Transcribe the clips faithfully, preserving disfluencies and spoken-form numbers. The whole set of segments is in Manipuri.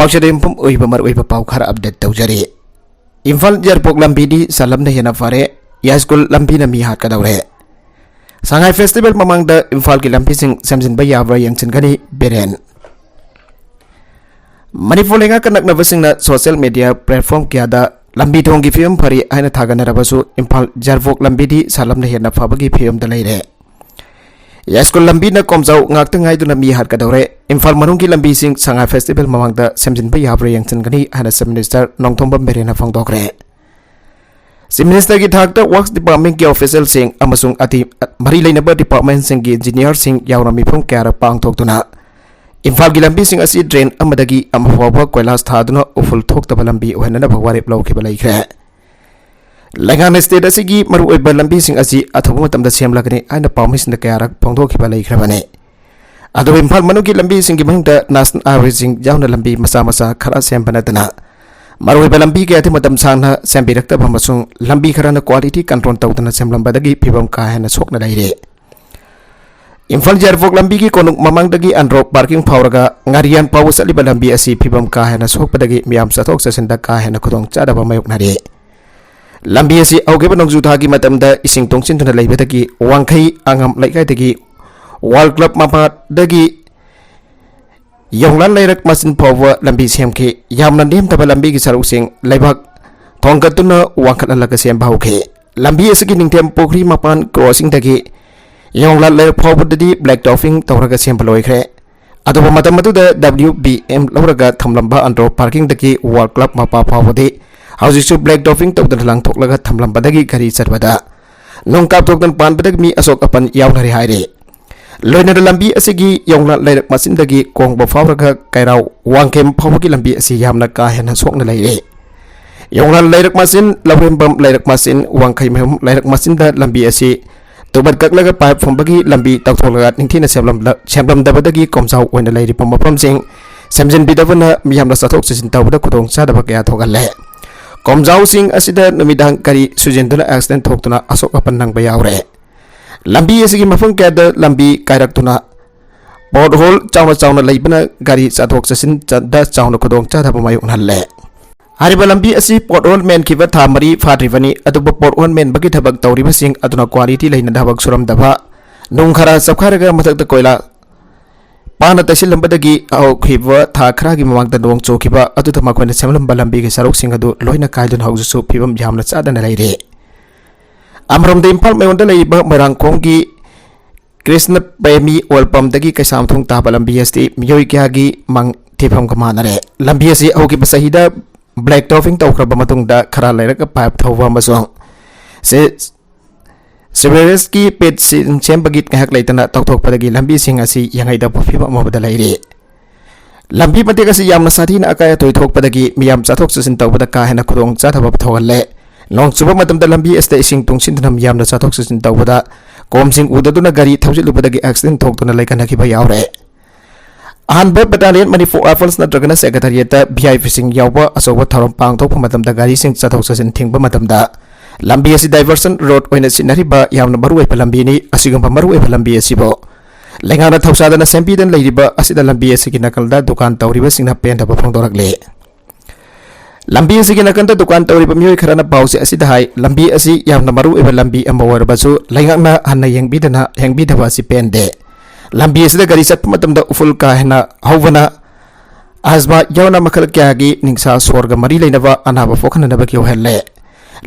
ꯄꯥꯎꯆꯦꯗ ꯌꯨꯝꯐꯝ ꯑꯣꯏꯕ ꯃꯔꯨꯑꯣꯏꯕ ꯄꯥꯎ ꯈꯔ ꯑꯞꯗꯦꯠ ꯇꯧꯖꯔꯤ꯫ ꯏꯝꯐꯥꯜ ꯌꯥꯏꯔꯤꯄꯣꯛ ꯂꯝꯕꯤꯗꯤ ꯁꯥꯂꯝꯅ ꯍꯦꯟꯅ ꯐꯔꯦ, ꯌꯥꯏꯁ꯭ꯀꯨꯜ ꯂꯝꯕꯤꯅ ꯃꯤ ꯍꯥꯠꯀꯗꯧꯔꯦ꯫ ꯁꯉꯥꯏ ꯐꯦꯁꯇꯤꯚꯦꯜ ꯃꯃꯥꯡꯗ ꯏꯝꯐꯥꯜꯒꯤ ꯂꯝꯕꯤꯁꯤꯡ ꯁꯦꯝꯖꯤꯟꯕ ꯌꯥꯕ꯭ꯔꯥ ꯌꯦꯡꯁꯤꯟꯒꯅꯤ ꯕꯤꯔꯦꯟ꯫ ꯃꯅꯤꯄꯨꯔ ꯂꯩꯉꯥꯛꯀ ꯅꯛꯅꯕꯁꯤꯡꯅ ꯁꯣꯁꯤꯌꯦꯜ ꯃꯤꯗꯤꯌꯥ ꯄ꯭ꯂꯦꯠꯐꯣꯔꯝ ꯀꯌꯥꯗ ꯂꯝꯕꯤ ꯊꯣꯡꯒꯤ ꯐꯤꯕꯝ ꯐꯔꯤ ꯍꯥꯏꯅ ꯊꯥꯒꯠꯅꯔꯕꯁꯨ ꯏꯝꯐꯥꯜ ꯌꯥꯏꯔꯤꯄꯣꯛ ꯂꯝꯕꯤꯗꯤ ꯁꯥꯂꯝꯅ ꯍꯦꯟꯅ ꯐꯕꯒꯤ ꯐꯤꯕꯝꯗ ꯂꯩꯔꯦ꯫ ꯌꯥꯏꯁ꯭ꯀꯨꯜ ꯂꯝꯕꯤꯅ ꯀꯣꯝꯖꯥꯎ ꯉꯥꯛꯇ ꯉꯥꯏꯗꯨꯅ ꯃꯤ ꯍꯥꯠꯀꯗꯧꯔꯦ꯫ ꯏꯝꯐꯥꯜ ꯃꯅꯨꯡꯒꯤ ꯂꯝꯕꯤꯁꯤꯡ ꯁꯉꯥꯏ ꯐꯦꯁꯇꯤꯚꯦꯜ ꯃꯃꯥꯡꯗ ꯁꯦꯝꯖꯤꯟꯕ ꯌꯥꯕ꯭ꯔꯥ ꯌꯦꯡꯁꯤꯟꯒꯅꯤ ꯍꯥꯏꯅ ꯆꯤꯐ ꯃꯤꯅꯤꯁꯇꯔ ꯅꯣꯡꯊꯣꯝꯕꯝ ꯕꯤꯔꯦꯟꯅ ꯐꯣꯡꯗꯣꯛꯈ꯭ꯔꯦ꯫ ꯆꯤꯐ ꯃꯤꯅꯤꯁꯇꯔꯒꯤ ꯊꯥꯛꯇ ꯋꯥꯔꯛꯁ ꯗꯤꯄꯥꯔꯠꯃꯦꯟꯒꯤ ꯑꯣꯐꯤꯁꯤꯌꯦꯜꯁꯤꯡ ꯑꯃꯁꯨꯡ ꯑꯇꯩ ꯃꯔꯤ ꯂꯩꯅꯕ ꯗꯤꯄꯥꯔꯠꯃꯦꯟꯁꯤꯡꯒꯤ ꯏꯟꯖꯤꯅꯤꯌꯥꯔꯁꯤꯡ ꯌꯥꯎꯅ ꯃꯤꯐꯝ ꯀꯌꯥꯔꯛ ꯄꯥꯡꯊꯣꯛꯇꯨꯅ ꯏꯝꯐꯥꯜꯒꯤ ꯂꯝꯕꯤꯁꯤꯡ ꯑꯁꯤ ꯗ꯭ꯔꯦꯟ ꯑꯃꯗꯒꯤ ꯑꯃ ꯐꯥꯎꯕ ꯀꯣꯏꯂꯥꯁ ꯊꯥꯗꯨꯅ ꯎꯐꯨꯜ ꯊꯣꯛꯇꯕ ꯂꯝꯕꯤ ꯑꯣꯏꯍꯟꯅꯅꯕ ꯋꯥꯔꯦꯞ ꯂꯧꯈꯤꯕ ꯂꯩꯈ꯭ꯔꯦ꯫ ꯂꯩꯉꯥꯛꯅ ꯁ꯭ꯇꯦꯠ ꯑꯁꯤꯒꯤ ꯃꯔꯨꯑꯣꯏꯕ ꯂꯝꯕꯤꯁꯤꯡ ꯑꯁꯤ ꯑꯊꯨꯕ ꯃꯇꯝꯗ ꯁꯦꯝꯂꯒꯅꯤ ꯍꯥꯏꯅ ꯄꯥꯎꯃꯤꯁꯤꯡꯗ ꯀꯌꯥꯔꯛ ꯐꯣꯡꯗꯣꯛꯈꯤꯕ ꯂꯩꯈ꯭ꯔꯕꯅꯤ꯫ ꯑꯗꯨꯕꯨ ꯏꯝꯐꯥꯜ ꯃꯅꯨꯡꯒꯤ ꯂꯝꯕꯤꯁꯤꯡꯒꯤ ꯃꯅꯨꯡꯗ ꯅꯦꯁꯅꯦꯜ ꯍꯥꯏꯋꯦꯁꯤꯡ ꯌꯥꯎꯅ ꯂꯝꯕꯤ ꯃꯆꯥ ꯃꯆꯥ ꯈꯔ ꯁꯦꯝꯕ ꯅꯠꯇꯅ ꯃꯔꯨꯑꯣꯏꯕ ꯂꯝꯕꯤ ꯀꯌꯥꯗꯤ ꯃꯇꯝ ꯁꯥꯡꯅ ꯁꯦꯝꯕꯤꯔꯛꯇꯕ ꯑꯃꯁꯨꯡ ꯂꯝꯕꯤ ꯈꯔꯅ ꯀ꯭ꯋꯥꯂꯤꯇꯤ ꯀꯟꯇ꯭ꯔꯣꯜ ꯇꯧꯗꯅ ꯁꯦꯝꯂꯝꯕꯗꯒꯤ ꯐꯤꯕꯝ ꯀꯥ ꯍꯦꯟꯅ ꯁꯣꯛꯅ ꯂꯩꯔꯦ꯫ ꯏꯝꯐꯥꯜ ꯌꯥꯏꯔꯤꯄꯣꯛ ꯂꯝꯕꯤꯒꯤ ꯀꯣꯅꯨꯡ ꯃꯃꯥꯡꯗꯒꯤ ꯑꯟꯗ꯭ꯔꯣ ꯄꯥꯔꯀꯤꯡ ꯐꯥꯎꯔꯒ ꯉꯥꯔꯤꯌꯥꯟ ꯐꯥꯎꯕ ꯆꯠꯂꯤꯕ ꯂꯝꯕꯤ ꯑꯁꯤ ꯐꯤꯕꯝ ꯀꯥ ꯍꯦꯟꯅ ꯁꯣꯛꯄꯗꯒꯤ ꯃꯤꯌꯥꯝ ꯆꯠꯊꯣꯛ ꯆꯠꯁꯤꯟꯗ ꯀꯥ ꯍꯦꯟꯅ ꯈꯨꯗꯣꯡ ꯆꯥꯗꯕ ꯃꯥꯌꯣꯛꯅꯔꯤ꯫ ꯂꯝꯕꯤ ꯑꯁꯤ ꯍꯧꯈꯤꯕ ꯅꯣꯡꯖꯨ ꯊꯥꯒꯤ ꯃꯇꯝꯗ ꯏꯁꯤꯡ ꯇꯨꯡꯁꯤꯟꯗꯨꯅ ꯂꯩꯕꯗꯒꯤ ꯋꯥꯡꯈꯩ ꯑꯉꯝ ꯂꯩꯀꯥꯏꯗꯒꯤ ꯋꯥꯔꯜ ꯀ꯭ꯂꯕ ꯃꯄꯥꯗꯒꯤ ꯌꯣꯡꯂꯥꯟ ꯂꯩꯔꯛ ꯃꯆꯤꯟ ꯐꯥꯎꯕ ꯂꯝꯕꯤ ꯁꯦꯝꯈꯤ꯫ ꯌꯥꯝꯅ ꯅꯦꯝꯊꯕ ꯂꯝꯕꯤꯒꯤ ꯁꯔꯨꯛꯁꯤꯡ ꯂꯩꯕꯥꯛ ꯊꯣꯡꯒꯠꯇꯨꯅ ꯋꯥꯡꯈꯠꯍꯜꯂꯒ ꯁꯦꯝꯕ ꯍꯧꯈꯤ꯫ ꯂꯝꯕꯤ ꯑꯁꯤꯒꯤ ꯅꯤꯡꯊꯦꯝ ꯄꯨꯈ꯭ꯔꯤ ꯃꯄꯥꯟ ꯀ꯭ꯔꯣꯁꯤꯡꯗꯒꯤ ꯌꯣꯡꯂꯥꯟ ꯂꯩꯔꯛ ꯐꯥꯎꯕꯗꯗꯤ ꯕ꯭ꯂꯦꯛ ꯇꯣꯞꯄꯤꯡ ꯇꯧꯔꯒ ꯁꯦꯝꯕ ꯂꯣꯏꯈ꯭ꯔꯦ꯫ ꯑꯗꯨꯕꯨ ꯃꯇꯝ ꯑꯗꯨꯗ ꯗꯕ꯭ꯂꯤꯎ ꯕꯤ ꯑꯦꯝ ꯂꯧꯔꯒ ꯊꯝꯂꯝꯕ ꯑꯟꯗ꯭ꯔꯣ ꯄꯥꯔꯀꯤꯡꯗꯒꯤ ꯋꯥꯔꯜ ꯀ꯭ꯂꯕ ꯃꯄꯥ ꯐꯥꯎꯕꯗꯤ ꯍꯧꯖꯤꯛꯁꯨ ꯕ꯭ꯂꯦꯛ ꯇꯣꯞꯄꯤꯡ ꯇꯧꯗꯅ ꯂꯪꯊꯣꯛꯂꯒ ꯊꯝꯂꯝꯕꯗꯒꯤ ꯒꯥꯔꯤ ꯆꯠꯄꯗ ꯅꯨꯡ ꯀꯥꯞꯊꯣꯛꯇꯨꯅ ꯄꯥꯟꯕꯗꯒꯤ ꯃꯤ ꯑꯁꯣꯛ ꯑꯄꯟ ꯌꯥꯎꯅꯔꯦ ꯍꯥꯏꯔꯤ꯫ ꯂꯣꯏꯅꯅ ꯂꯝꯕꯤ ꯑꯁꯤꯒꯤ ꯌꯣꯡꯂꯥꯟ ꯂꯩꯔꯛ ꯃꯆꯤꯟꯗꯒꯤ ꯀꯣꯡꯕ ꯐꯥꯎꯔꯒ ꯀꯩꯔꯥꯎ ꯋꯥꯡꯈꯦꯝ ꯐꯥꯎꯕꯒꯤ ꯂꯝꯕꯤ ꯑꯁꯤ ꯌꯥꯝꯅ ꯀꯥ ꯍꯦꯟꯅ ꯁꯣꯛꯅ ꯂꯩꯔꯦ꯫ ꯌꯣꯡꯂꯥꯟ ꯂꯩꯔꯛ ꯃꯆꯤꯟ, ꯂꯧꯔꯦꯝꯕꯝ ꯂꯩꯔꯛ ꯃꯆꯤꯟ, ꯋꯥꯡꯈꯩꯃꯌꯨꯝ ꯂꯩꯔꯛ ꯃꯆꯤꯟꯗ ꯂꯝꯕꯤ ꯑꯁꯤ ꯇꯨꯕꯠ ꯀꯛꯂꯒ ꯄꯥꯏꯞ ꯐꯨꯝꯕꯒꯤ ꯂꯝꯕꯤ ꯇꯧꯊꯣꯛꯂꯒ ꯅꯤꯡꯊꯤꯅ ꯁꯦꯝꯂꯝꯂ-, ꯁꯦꯝꯂꯝꯗꯕꯗꯒꯤ ꯀꯣꯝꯖꯥꯎ ꯑꯣꯏꯅ ꯂꯩꯔꯤꯕ ꯃꯐꯝꯁꯤꯡ ꯁꯦꯝꯖꯤꯟꯕꯤꯗꯕꯅ ꯃꯤꯌꯥꯝꯅ ꯆꯠꯊꯣꯛ ꯆꯠꯁꯤꯟ ꯇꯧꯕꯗ ꯈꯨꯗꯣꯡꯆꯥꯗꯕ ꯀꯌꯥ ꯊꯣꯛꯍꯜꯂꯦ꯫ ꯀꯣꯝꯖꯥꯎꯁꯤꯡ ꯑꯁꯤꯗ ꯅꯨꯃꯤꯗꯥꯡ ꯒꯥꯔꯤ ꯁꯨꯖꯤꯟꯗꯨꯅ ꯑꯦꯛꯁꯤꯗꯦꯟ ꯊꯣꯛꯇꯨꯅ ꯑꯁꯣꯛ ꯑꯄꯟ ꯅꯪꯕ ꯌꯥꯎꯔꯦ꯫ ꯂꯝꯕꯤ ꯑꯁꯤꯒꯤ ꯃꯐꯝ ꯀꯌꯥꯗ ꯂꯝꯕꯤ ꯀꯥꯏꯔꯛꯇꯨꯅ ꯄꯣꯠ ꯍꯣꯜ ꯆꯥꯎꯅ ꯆꯥꯎꯅ ꯂꯩꯕꯅ ꯒꯥꯔꯤ ꯆꯠꯊꯣꯛ ꯆꯠꯁꯤꯟꯗ ꯆꯥꯎꯅ ꯈꯨꯗꯣꯡꯆꯥꯗꯕ ꯃꯥꯌꯣꯛꯅꯍꯜꯂꯦ꯫ ꯍꯥꯏꯔꯤꯕ ꯂꯝꯕꯤ ꯑꯁꯤ ꯄꯣꯠ ꯍꯣꯜ ꯃꯦꯟꯈꯤꯕ ꯊꯥ ꯃꯔꯤ ꯐꯥꯗ꯭ꯔꯤꯕꯅꯤ, ꯑꯗꯨꯕꯨ ꯄꯣꯠ ꯍꯣꯜ ꯃꯦꯟꯕꯒꯤ ꯊꯕꯛ ꯇꯧꯔꯤꯕꯁꯤꯡ ꯑꯗꯨꯅ ꯀ꯭ꯋꯥꯂꯤꯇꯤ ꯂꯩꯅ ꯊꯕꯛ ꯁꯨꯔꯝꯗꯕ, ꯅꯨꯡ ꯈꯔ ꯆꯞꯈꯥꯏꯔꯒ ꯃꯊꯛꯇ ꯀꯣꯏꯂꯥ ꯄꯥꯅ ꯇꯩꯁꯤꯜꯂꯝꯕꯗꯒꯤ ꯍꯧꯈꯤꯕ ꯊꯥ ꯈꯔꯒꯤ ꯃꯃꯥꯡꯗ ꯅꯣꯡ ꯆꯨꯈꯤꯕ ꯑꯗꯨꯗ ꯃꯈꯣꯏꯅ ꯁꯦꯝꯂꯝꯕ ꯂꯝꯕꯤꯒꯤ ꯁꯔꯨꯛꯁꯤꯡ ꯑꯗꯨ ꯂꯣꯏꯅ ꯀꯥꯏꯗꯨꯅ ꯍꯧꯖꯤꯛꯁꯨ ꯐꯤꯕꯝ ꯌꯥꯝꯅ ꯆꯥꯗꯅ ꯂꯩꯔꯦ꯫ ꯑꯃꯔꯣꯝꯗ ꯏꯝꯐꯥꯜ ꯃꯌꯣꯟꯗ ꯂꯩꯔꯤꯕ ꯃꯣꯏꯔꯥꯡꯈꯣꯝꯒꯤ ꯀ꯭ꯔꯤꯁꯅ ꯄ꯭ꯔꯦꯃꯤ ꯑꯣꯏꯜ ꯄꯝꯗꯒꯤ ꯀꯩꯁꯥꯝꯊꯣꯡ ꯇꯥꯕ ꯂꯝꯕꯤ ꯑꯁꯤ ꯃꯤꯑꯣꯏ ꯀꯌꯥꯒꯤ ꯃꯪ ꯊꯤꯐꯝꯒ ꯃꯥꯟꯅꯔꯦ꯫ ꯂꯝꯕꯤ ꯑꯁꯤ ꯍꯧꯈꯤꯕ ꯆꯍꯤꯗ ꯕ꯭ꯂꯦꯛ ꯇꯣꯞꯄꯤꯡ ꯇꯧꯈ꯭ꯔꯕ ꯃꯇꯨꯡꯗ ꯈꯔ ꯂꯩꯔꯒ ꯄꯥꯏꯞ ꯊꯧꯕ ꯑꯃꯁꯨꯡ ꯁꯦ-, ꯁꯤꯋꯦꯔꯦꯖꯀꯤ ꯄꯤꯠꯁꯤꯡ ꯁꯦꯝꯕꯒꯤ ꯉꯥꯏꯍꯥꯛ ꯂꯩꯇꯅ ꯇꯧꯊꯣꯛꯄꯗꯒꯤ ꯂꯝꯕꯤꯁꯤꯡ ꯑꯁꯤ ꯌꯥꯡꯉꯩꯗꯕ ꯐꯤꯕꯝ ꯑꯃꯗ ꯂꯩꯔꯤ꯫ ꯂꯝꯕꯤ ꯃꯇꯦꯛ ꯑꯁꯤ ꯌꯥꯝꯅ ꯁꯥꯊꯤꯅ ꯑꯀꯥꯏ ꯑꯇꯣꯏ ꯊꯣꯛꯄꯗꯒꯤ ꯃꯤꯌꯥꯝ ꯆꯠꯊꯣꯛ ꯆꯠꯁꯤꯟ ꯇꯧꯕꯗ ꯀꯥ ꯍꯦꯟꯅ ꯈꯨꯗꯣꯡ ꯆꯥꯗꯕ ꯊꯣꯛꯍꯜꯂꯦ꯫ ꯅꯣꯡ ꯆꯨꯕ ꯃꯇꯝꯗ ꯂꯝꯕꯤ ꯑꯁꯤꯗ ꯏꯁꯤꯡ ꯇꯨꯡꯁꯤꯟꯗꯨꯅ ꯃꯤꯌꯥꯝꯅ ꯆꯠꯊꯣꯛ ꯆꯠꯁꯤꯟ ꯇꯧꯕꯗ ꯀꯣꯝꯁꯤꯡ ꯎꯗꯗꯨꯅ ꯒꯥꯔꯤ ꯊꯧꯖꯤꯜꯂꯨꯕꯗꯒꯤ ꯑꯦꯛꯁꯤꯗꯦꯟ ꯊꯣꯛꯇꯨꯅ ꯂꯩꯈꯠꯅꯈꯤꯕ ꯌꯥꯎꯔꯦ꯫ ꯑꯍꯥꯟꯕ ꯕꯦꯇꯥꯂꯤꯌꯟ ꯃꯅꯤꯄꯨꯔ ꯔꯥꯏꯐꯜꯁ ꯅꯠꯇ꯭ꯔꯒꯅ ꯁꯦꯀ꯭ꯔꯦꯇꯔꯤꯌꯦꯠꯇ ꯚꯤ ꯑꯥꯏ ꯄꯤꯁꯤꯡ ꯌꯥꯎꯕ ꯑꯆꯧꯕ ꯊꯧꯔꯝ ꯄꯥꯡꯊꯣꯛꯄ ꯃꯇꯝꯗ ꯒꯥꯔꯤꯁꯤꯡ ꯆꯠꯊꯣꯛ ꯆꯠꯁꯤꯟ ꯊꯤꯡꯕ ꯃꯇꯝꯗ ꯂꯝꯕꯤ ꯑꯁꯤ ꯗꯥꯏꯚꯔꯁꯟ ꯔꯣꯗ ꯑꯣꯏꯅ ꯁꯤꯖꯤꯟꯅꯔꯤꯕ ꯌꯥꯝꯅ ꯃꯔꯨꯑꯣꯏꯕ ꯂꯝꯕꯤꯅꯤ꯫ ꯑꯁꯤꯒꯨꯝꯕ ꯃꯔꯨꯑꯣꯏꯕ ꯂꯝꯕꯤ ꯑꯁꯤꯕꯨ ꯂꯩꯉꯥꯛꯅ ꯊꯧꯁꯥꯗꯅ ꯁꯦꯝꯕꯤꯗꯅ ꯂꯩꯔꯤꯕ ꯑꯁꯤꯗ ꯂꯝꯕꯤ ꯑꯁꯤꯒꯤ ꯅꯥꯀꯜꯗ ꯗꯨꯀꯥꯟ ꯇꯧꯔꯤꯕꯁꯤꯡꯅ ꯄꯦꯟꯗꯕ ꯐꯣꯡꯗꯣꯔꯛꯂꯤ꯫ ꯂꯝꯕꯤ ꯑꯁꯤꯒꯤ ꯅꯥꯀꯟꯗ ꯗꯨꯀꯥꯟ ꯇꯧꯔꯤꯕ ꯃꯤꯑꯣꯏ ꯈꯔꯅ ꯄꯥꯎꯆꯦ ꯑꯁꯤꯗ ꯍꯥꯏ, ꯂꯝꯕꯤ ꯑꯁꯤ ꯌꯥꯝꯅ ꯃꯔꯨ ꯑꯣꯏꯕ ꯂꯝꯕꯤ ꯑꯃ ꯑꯣꯏꯔꯕꯁꯨ ꯂꯩꯉꯥꯛꯅ ꯍꯟꯅ ꯌꯦꯡꯕꯤꯗꯅ, ꯌꯦꯡꯕꯤꯗꯕ ꯑꯁꯤ ꯄꯦꯟꯗꯦ꯫ ꯂꯝꯕꯤ ꯑꯁꯤꯗ ꯒꯥꯔꯤ ꯆꯠꯄ ꯃꯇꯝꯗ ꯎꯐꯨꯜ ꯀꯥ ꯍꯦꯟꯅ ꯍꯧꯕꯅ ꯑꯁꯃꯥ ꯌꯥꯎꯅ ꯃꯈꯜ ꯀꯌꯥꯒꯤ ꯅꯤꯡꯁꯥ ꯁꯣꯔꯒ ꯃꯔꯤ ꯂꯩꯅꯕ ꯑꯅꯥꯕ ꯄꯣꯛꯍꯟꯅꯕꯒꯤ ꯑꯣꯏꯍꯜꯂꯦ꯫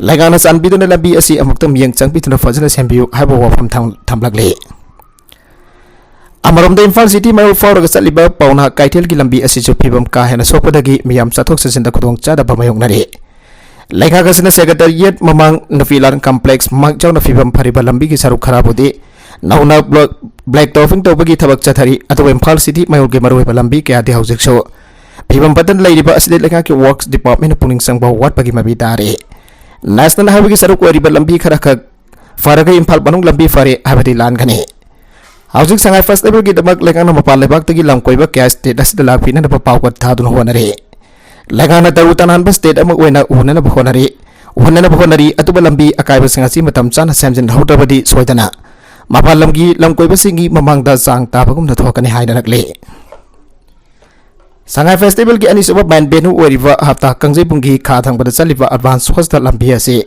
ꯂꯩꯉꯥꯛꯅ ꯆꯥꯟꯕꯤꯗꯨꯅ ꯂꯝꯕꯤ ꯑꯁꯤ ꯑꯃꯨꯛꯇ ꯃꯤꯠꯌꯦꯡ ꯆꯪꯕꯤꯗꯨꯅ ꯐꯖꯅ ꯁꯦꯝꯕꯤꯌꯨ ꯍꯥꯏꯕ ꯋꯥꯐꯝ ꯊꯝ-, ꯊꯝꯂꯛꯂꯤ꯫ ꯑꯃꯔꯣꯝꯗ ꯏꯝꯐꯥꯜ ꯁꯤꯇꯤ ꯃꯌꯣꯜ ꯐꯥꯎꯔꯒ ꯆꯠꯂꯤꯕ ꯄꯥꯎꯅꯥ ꯀꯩꯊꯦꯜꯒꯤ ꯂꯝꯕꯤ ꯑꯁꯤꯁꯨ ꯐꯤꯕꯝ ꯀꯥ ꯍꯦꯟꯅ ꯁꯣꯛꯄꯗꯒꯤ ꯃꯤꯌꯥꯝ ꯆꯠꯊꯣꯛ ꯆꯠꯁꯤꯟꯗ ꯈꯨꯗꯣꯡ ꯆꯥꯗꯕ ꯃꯥꯌꯣꯛꯅꯔꯤ꯫ ꯂꯩꯉꯥꯛ ꯑꯁꯤꯅ ꯁꯦꯀ꯭ꯔꯦꯇꯔꯤꯌꯦꯠ ꯃꯃꯥꯡ ꯅꯨꯄꯤ ꯂꯥꯟ ꯀꯝꯄ꯭ꯂꯦꯛꯁ ꯃꯥꯡ ꯆꯥꯎꯅ ꯐꯤꯕꯝ ꯐꯔꯤꯕ ꯂꯝꯕꯤꯒꯤ ꯁꯔꯨꯛ ꯈꯔꯕꯨꯗꯤ ꯅꯧꯅ ꯕ꯭ꯂꯣꯛ, ꯕ꯭ꯂꯦꯛ ꯇꯣꯞꯄꯤꯡ ꯇꯧꯕꯒꯤ ꯊꯕꯛ ꯆꯠꯊꯔꯤ꯫ ꯑꯗꯨꯕꯨ ꯏꯝꯐꯥꯜ ꯁꯤꯇꯤ ꯃꯌꯣꯜꯒꯤ ꯃꯔꯨꯑꯣꯏꯕ ꯂꯝꯕꯤ ꯀꯌꯥꯗꯤ ꯍꯧꯖꯤꯛꯁꯨ ꯐꯤꯕꯝ ꯐꯠꯇꯅ ꯂꯩꯔꯤꯕ ꯑꯁꯤꯗ ꯂꯩꯉꯥꯛꯀꯤ ꯋꯥꯔꯛꯁ ꯗꯤꯄꯥꯔꯠꯃꯦꯟꯅ ꯄꯨꯛꯅꯤꯡ ꯆꯪꯕ ꯋꯥꯠꯄꯒꯤ ꯃꯃꯤ ꯇꯥꯔꯤ꯫ ꯅꯦꯁꯅꯦꯜ ꯍꯥꯏꯋꯦꯒꯤ ꯁꯔꯨꯛ ꯑꯣꯏꯔꯤꯕ ꯂꯝꯕꯤ ꯈꯔꯈꯛ ꯐꯔꯒ ꯏꯝꯐꯥꯜ ꯃꯅꯨꯡ ꯂꯝꯕꯤ ꯐꯔꯦ ꯍꯥꯏꯕꯗꯤ ꯂꯥꯟꯒꯅꯤ꯫ ꯍꯧꯖꯤꯛ ꯁꯉꯥꯏ ꯐꯦꯁꯇꯤꯚꯦꯜꯒꯤꯗꯃꯛ ꯂꯩꯉꯥꯛꯅ ꯃꯄꯥꯟ ꯂꯩꯕꯥꯛꯇꯒꯤ ꯂꯝ ꯀꯣꯏꯕ ꯀꯌꯥ ꯁ꯭ꯇꯦꯠ ꯑꯁꯤꯗ ꯂꯥꯛꯄꯤꯅꯅꯕ ꯄꯥꯎꯒꯠ ꯊꯥꯗꯨꯅ ꯍꯣꯠꯅꯔꯤ꯫ ꯂꯩꯉꯥꯛꯅ ꯇꯔꯨ ꯇꯅꯥꯟꯕ ꯁ꯭ꯇꯦꯠ ꯑꯃ ꯑꯣꯏꯅ ꯎꯍꯟꯅꯅꯕ ꯍꯣꯠꯅꯔꯤ, ꯎꯍꯟꯅꯅꯕ ꯍꯣꯠꯅꯔꯤ꯫ ꯑꯗꯨꯕꯨ ꯂꯝꯕꯤ ꯑꯀꯥꯏꯕꯁꯤꯡ ꯑꯁꯤ ꯃꯇꯝ ꯆꯥꯅ ꯁꯦꯝꯖꯤꯟꯍꯧꯗ꯭ꯔꯕꯗꯤ ꯁꯣꯏꯗꯅ ꯃꯄꯥꯟ ꯂꯝꯒꯤ ꯂꯝꯀꯣꯏꯕꯁꯤꯡꯒꯤ ꯃꯃꯥꯡꯗ ꯆꯥꯡ ꯇꯥꯕꯒꯨꯝꯅ ꯊꯣꯛꯀꯅꯤ ꯍꯥꯏꯅꯔꯛꯂꯤ꯫ ꯁꯉꯥꯏ ꯐꯦꯁꯇꯤꯚꯦꯜꯒꯤ ꯑꯅꯤꯁꯨꯕ ꯃꯦꯟ ꯚꯦꯅꯨ ꯑꯣꯏꯔꯤꯕ ꯍꯞꯇꯥ ꯀꯥꯡꯖꯩꯕꯨꯡꯒꯤ ꯈꯥ ꯊꯪꯕꯗ ꯆꯠꯂꯤꯕ ꯑꯦꯗꯚꯥꯟꯁ ꯍꯣꯁꯇꯦꯜ ꯂꯝꯕꯤ ꯑꯁꯤ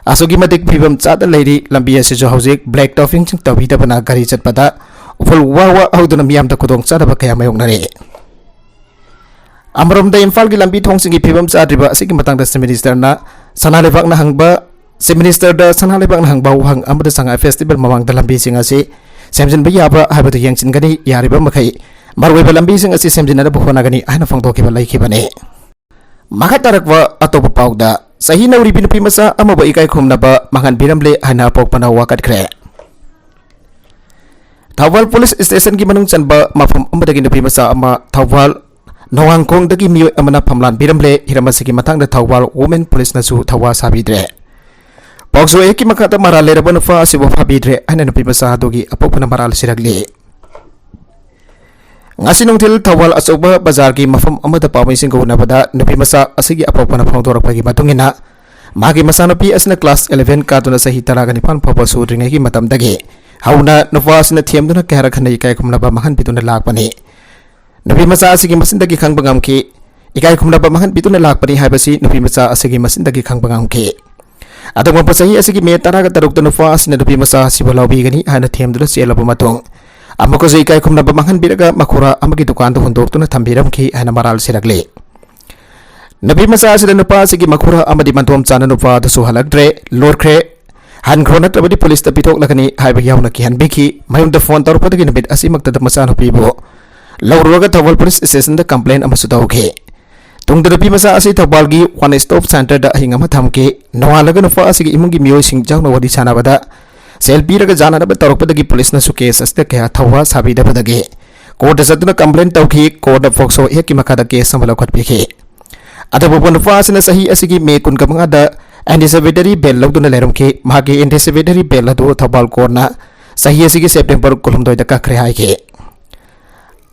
ꯑꯁꯨꯛꯀꯤ ꯃꯇꯤꯛ ꯐꯤꯕꯝ ꯆꯥꯗ ꯂꯩꯔꯤ꯫ ꯂꯝꯕꯤ ꯑꯁꯤꯁꯨ ꯍꯧꯖꯤꯛ ꯕ꯭ꯂꯦꯛ ꯇꯣꯞꯄꯤꯡꯁꯤꯡ ꯇꯧꯕꯤꯗꯕꯅ ꯒꯥꯔꯤ ꯆꯠꯄꯗ ꯎꯐꯨꯜ ꯋꯥ ꯋꯥ ꯍꯧꯗꯨꯅ ꯃꯤꯌꯥꯝꯗ ꯈꯨꯗꯣꯡ ꯆꯥꯗꯕ ꯀꯌꯥ ꯃꯥꯌꯣꯛꯅꯔꯦ꯫ ꯑꯃꯔꯣꯝꯗ ꯏꯝꯐꯥꯜꯒꯤ ꯂꯝꯕꯤ ꯊꯣꯡꯁꯤꯡꯒꯤ ꯐꯤꯕꯝ ꯆꯥꯗ꯭ꯔꯤꯕ ꯑꯁꯤꯒꯤ ꯃꯇꯥꯡꯗ ꯆꯤꯐ ꯃꯤꯅꯤꯁꯇꯔꯅ ꯁꯅꯥ ꯂꯩꯕꯥꯛꯅ ꯍꯪꯕ, ꯆꯤꯐ ꯃꯤꯅꯤꯁꯇꯔꯗ ꯁꯅꯥ ꯂꯩꯕꯥꯛꯅ ꯍꯪꯕ ꯋꯥꯍꯪ ꯑꯃꯗ ꯁꯉꯥꯏ ꯐꯦꯁꯇꯤꯚꯦꯜ ꯃꯃꯥꯡꯗ ꯂꯝꯕꯤꯁꯤꯡ ꯑꯁꯤ ꯁꯦꯝꯖꯤꯟꯕ ꯌꯥꯕ ꯍꯥꯏꯕꯗꯨ ꯌꯦꯡꯁꯤꯟꯒꯅꯤ, ꯌꯥꯔꯤꯕ ꯃꯈꯩ ꯃꯔꯨꯑꯣꯏꯕ ꯂꯝꯕꯤꯁꯤꯡ ꯑꯁꯤ ꯁꯦꯝꯖꯤꯟꯅꯅꯕ ꯍꯣꯠꯅꯒꯅꯤ ꯍꯥꯏꯅ ꯐꯣꯡꯗꯣꯛꯈꯤꯕ ꯂꯩꯈꯤꯕꯅꯤ꯫ ꯃꯈꯥ ꯇꯥꯔꯛꯄ ꯑꯇꯣꯞꯄ ꯄꯥꯎꯗ, ꯆꯍꯤ ꯅꯧꯔꯤꯕꯤ ꯅꯨꯄꯤ ꯃꯆꯥ ꯑꯃꯕꯨ ꯏꯀꯥꯏ ꯈꯨꯝꯅꯕ ꯃꯥꯡꯍꯟꯕꯤꯔꯝꯂꯦ ꯍꯥꯏꯅ ꯑꯄꯣꯛꯄꯅ ꯋꯥꯀꯠꯈ꯭ꯔꯦ꯫ ꯊꯧꯕꯥꯜ ꯄꯨꯂꯤꯁ ꯁ꯭ꯇꯦꯁꯟꯒꯤ ꯃꯅꯨꯡ ꯆꯟꯕ ꯃꯐꯝ ꯑꯃꯗꯒꯤ ꯅꯨꯄꯤ ꯃꯆꯥ ꯑꯃ ꯊꯧꯕꯥꯜ ꯅꯣꯡꯉꯥꯡꯈꯣꯡꯗꯒꯤ ꯃꯤꯑꯣꯏ ꯑꯃꯅ ꯐꯝꯂꯥꯟꯕꯤꯔꯝꯂꯦ꯫ ꯍꯤꯔꯝ ꯑꯁꯤꯒꯤ ꯃꯇꯥꯡꯗ ꯊꯧꯕꯥꯜ ꯋꯨꯃꯦꯟ ꯄꯨꯂꯤꯁꯅꯁꯨ ꯊꯧꯋꯥ ꯁꯥꯕꯤꯗ꯭ꯔꯦ꯫ ꯄꯣꯛꯁꯣ ꯑꯦꯛꯀꯤ ꯃꯈꯥꯗ ꯃꯔꯥꯜ ꯂꯩꯔꯕ ꯅꯨꯄꯥ ꯑꯁꯤꯕꯨ ꯐꯥꯕꯤꯗ꯭ꯔꯦ ꯍꯥꯏꯅ ꯅꯨꯄꯤ ꯃꯆꯥ ꯑꯗꯨꯒꯤ ꯑꯄꯣꯛꯄꯅ ꯃꯔꯥꯜ ꯁꯤꯔꯛꯂꯤ꯫ ꯉꯁꯤ ꯅꯨꯡꯊꯤꯜ ꯊꯧꯕꯥꯜ ꯑꯆꯧꯕ ꯕꯖꯥꯔꯒꯤ ꯃꯐꯝ ꯑꯃꯗ ꯄꯥꯎꯃꯤꯁꯤꯡꯒ ꯎꯅꯕꯗ ꯅꯨꯄꯤ ꯃꯆꯥ ꯑꯁꯤꯒꯤ ꯑꯄꯣꯛꯄꯅ ꯐꯣꯡꯗꯣꯔꯛꯄꯒꯤ ꯃꯇꯨꯡ ꯏꯟꯅ, ꯃꯍꯥꯛꯀꯤ ꯃꯆꯥꯅꯨꯄꯤ ꯑꯁꯤꯅ ꯀ꯭ꯂꯥꯁ ꯏꯂꯦꯚꯦꯟ ꯀꯥꯗꯨꯅ ꯆꯍꯤ ꯇꯔꯥꯒ ꯅꯤꯄꯥꯟ ꯐꯥꯎꯕ ꯁꯨꯗ꯭ꯔꯤꯉꯩꯒꯤ ꯃꯇꯝꯗꯒꯤ ꯍꯧꯅ ꯅꯨꯄꯥ ꯑꯁꯤꯅ ꯊꯦꯝꯗꯨꯅ ꯀꯌꯥꯔꯛ ꯍꯟꯅ ꯏꯀꯥꯏ ꯈꯨꯝꯅꯕ ꯃꯥꯡꯍꯟꯕꯤꯗꯨꯅ ꯂꯥꯛꯄꯅꯤ꯫ ꯅꯨꯄꯤ ꯃꯆꯥ ꯑꯁꯤꯒꯤ ꯃꯆꯤꯟꯗꯒꯤ ꯈꯪꯕ ꯉꯝꯈꯤ꯫ ꯏꯀꯥꯏ ꯈꯨꯝꯅꯕ ꯃꯥꯡꯍꯟꯕꯤꯗꯨꯅ ꯂꯥꯛꯄꯅꯤ ꯍꯥꯏꯕꯁꯤ ꯅꯨꯄꯤ ꯃꯆꯥ ꯑꯁꯤꯒꯤ ꯃꯆꯤꯟꯗꯒꯤ ꯈꯪꯕ ꯉꯝꯈꯤ꯫ ꯑꯗꯨꯒꯨꯝꯕ ꯆꯍꯤ ꯑꯁꯤꯒꯤ ꯃꯦ ꯇꯔꯥꯒ ꯇꯔꯨꯛꯇ ꯅꯨꯄꯥ ꯑꯁꯤꯅ ꯅꯨꯄꯤ ꯃꯆꯥ ꯑꯁꯤꯕꯨ ꯂꯧꯕꯤꯒꯅꯤ ꯍꯥꯏꯅ ꯊꯦꯝꯗꯨꯅ ꯆꯦꯜꯂꯕ ꯃꯇꯨꯡ, ꯑꯃꯨꯛꯀꯁꯨ ꯏꯀꯥꯏ ꯈꯨꯝꯅꯕ ꯃꯥꯡꯍꯟꯕꯤꯔꯒ ꯃꯈꯨꯔꯥ ꯑꯃꯒꯤ ꯗꯨꯀꯥꯟꯗ ꯍꯨꯟꯗꯣꯛꯇꯨꯅ ꯊꯝꯕꯤꯔꯝꯈꯤ ꯍꯥꯏꯅ ꯃꯔꯥꯜ ꯁꯤꯔꯛꯂꯤ꯫ ꯅꯨꯄꯤ ꯃꯆꯥ ꯑꯁꯤꯗ ꯅꯨꯄꯥ ꯑꯁꯤꯒꯤ ꯃꯈꯨꯔꯥ ꯑꯃꯗꯤ ꯃꯟꯗꯣꯝ ꯆꯥꯅ ꯅꯨꯄꯥ ꯑꯗꯨꯁꯨ ꯍꯜꯂꯛꯇ꯭ꯔꯦ, ꯂꯣꯠꯈ꯭ꯔꯦ, ꯍꯟꯈ꯭ꯔꯣ ꯅꯠꯇ꯭ꯔꯕꯗꯤ ꯄꯨꯂꯤꯁꯇ ꯄꯤꯊꯣꯛꯂꯒꯅꯤ ꯍꯥꯏꯕ ꯌꯥꯎꯅ ꯀꯤꯍꯟꯕꯤꯈꯤ꯫ ꯃꯌꯨꯝꯗ ꯐꯣꯟ ꯇꯧꯔꯛꯄꯗꯒꯤ ꯅꯨꯃꯤꯠ ꯑꯁꯤꯃꯛꯇꯗ ꯃꯆꯥꯅꯨꯄꯤꯕꯨ ꯂꯧꯔꯨꯔꯒ ꯊꯧꯕꯥꯜ ꯄꯨꯂꯤꯁ ꯁ꯭ꯇꯦꯁꯟꯗ ꯀꯝꯄ꯭ꯂꯦꯟ ꯑꯃꯁꯨ ꯇꯧꯈꯤ꯫ ꯇꯨꯡꯗ ꯅꯨꯄꯤ ꯃꯆꯥ ꯑꯁꯤ ꯊꯧꯕꯥꯜꯒꯤ ꯋꯥꯟ ꯁ꯭ꯇꯣꯞ ꯁꯦꯟꯇꯔꯗ ꯑꯍꯤꯡ ꯑꯃ ꯊꯝꯈꯤ꯫ ꯅꯣꯡꯉꯥꯜꯂꯒ ꯅꯨꯄꯥ ꯑꯁꯤꯒꯤ ꯏꯃꯨꯡꯒꯤ ꯃꯤꯑꯣꯏꯁꯤꯡ ꯌꯥꯎꯅ ꯋꯥꯔꯤ ꯁꯥꯟꯅꯕꯗ ꯁꯦꯜ ꯄꯤꯔꯒ ꯌꯥꯅꯅꯕ ꯇꯧꯔꯛꯄꯗꯒꯤ ꯄꯨꯂꯤꯁꯅꯁꯨ ꯀꯦꯁ ꯑꯁꯤꯗ ꯀꯌꯥ ꯊꯧꯋꯥ ꯁꯥꯕꯤꯗꯕꯗꯒꯤ ꯀꯣꯔꯠꯇ ꯆꯠꯇꯨꯅ ꯀꯝꯄ꯭ꯂꯦꯟ ꯇꯧꯈꯤ꯫ ꯀꯣꯔꯠꯅ ꯄꯣꯛꯁꯣ ꯑꯦꯛꯀꯤ ꯃꯈꯥꯗ ꯀꯦꯁ ꯑꯃ ꯂꯧꯈꯠꯄꯤꯈꯤ꯫ ꯑꯗꯨꯕꯨ ꯅꯨꯄꯥ ꯑꯁꯤꯅ ꯆꯍꯤ ꯑꯁꯤꯒꯤ ꯃꯦ ꯀꯨꯟꯃꯉꯥꯗ ꯑꯦꯟꯇꯤꯁꯤꯄꯦꯇꯔꯤ ꯕꯦꯜ ꯂꯧꯗꯨꯅ ꯂꯩꯔꯝꯈꯤ꯫ ꯃꯍꯥꯛꯀꯤ ꯑꯦꯟꯇꯤꯁꯤꯄꯦꯇꯔꯤ ꯕꯦꯜ ꯑꯗꯨ ꯊꯧꯕꯥꯜ ꯀꯣꯔꯠꯅ ꯆꯍꯤ ꯑꯁꯤꯒꯤ ꯁꯦꯞꯇꯦꯝꯕꯔ ꯀꯨꯟꯍꯨꯝꯗꯣꯏꯗ ꯀꯛꯈ꯭ꯔꯦ ꯍꯥꯏꯈꯤ꯫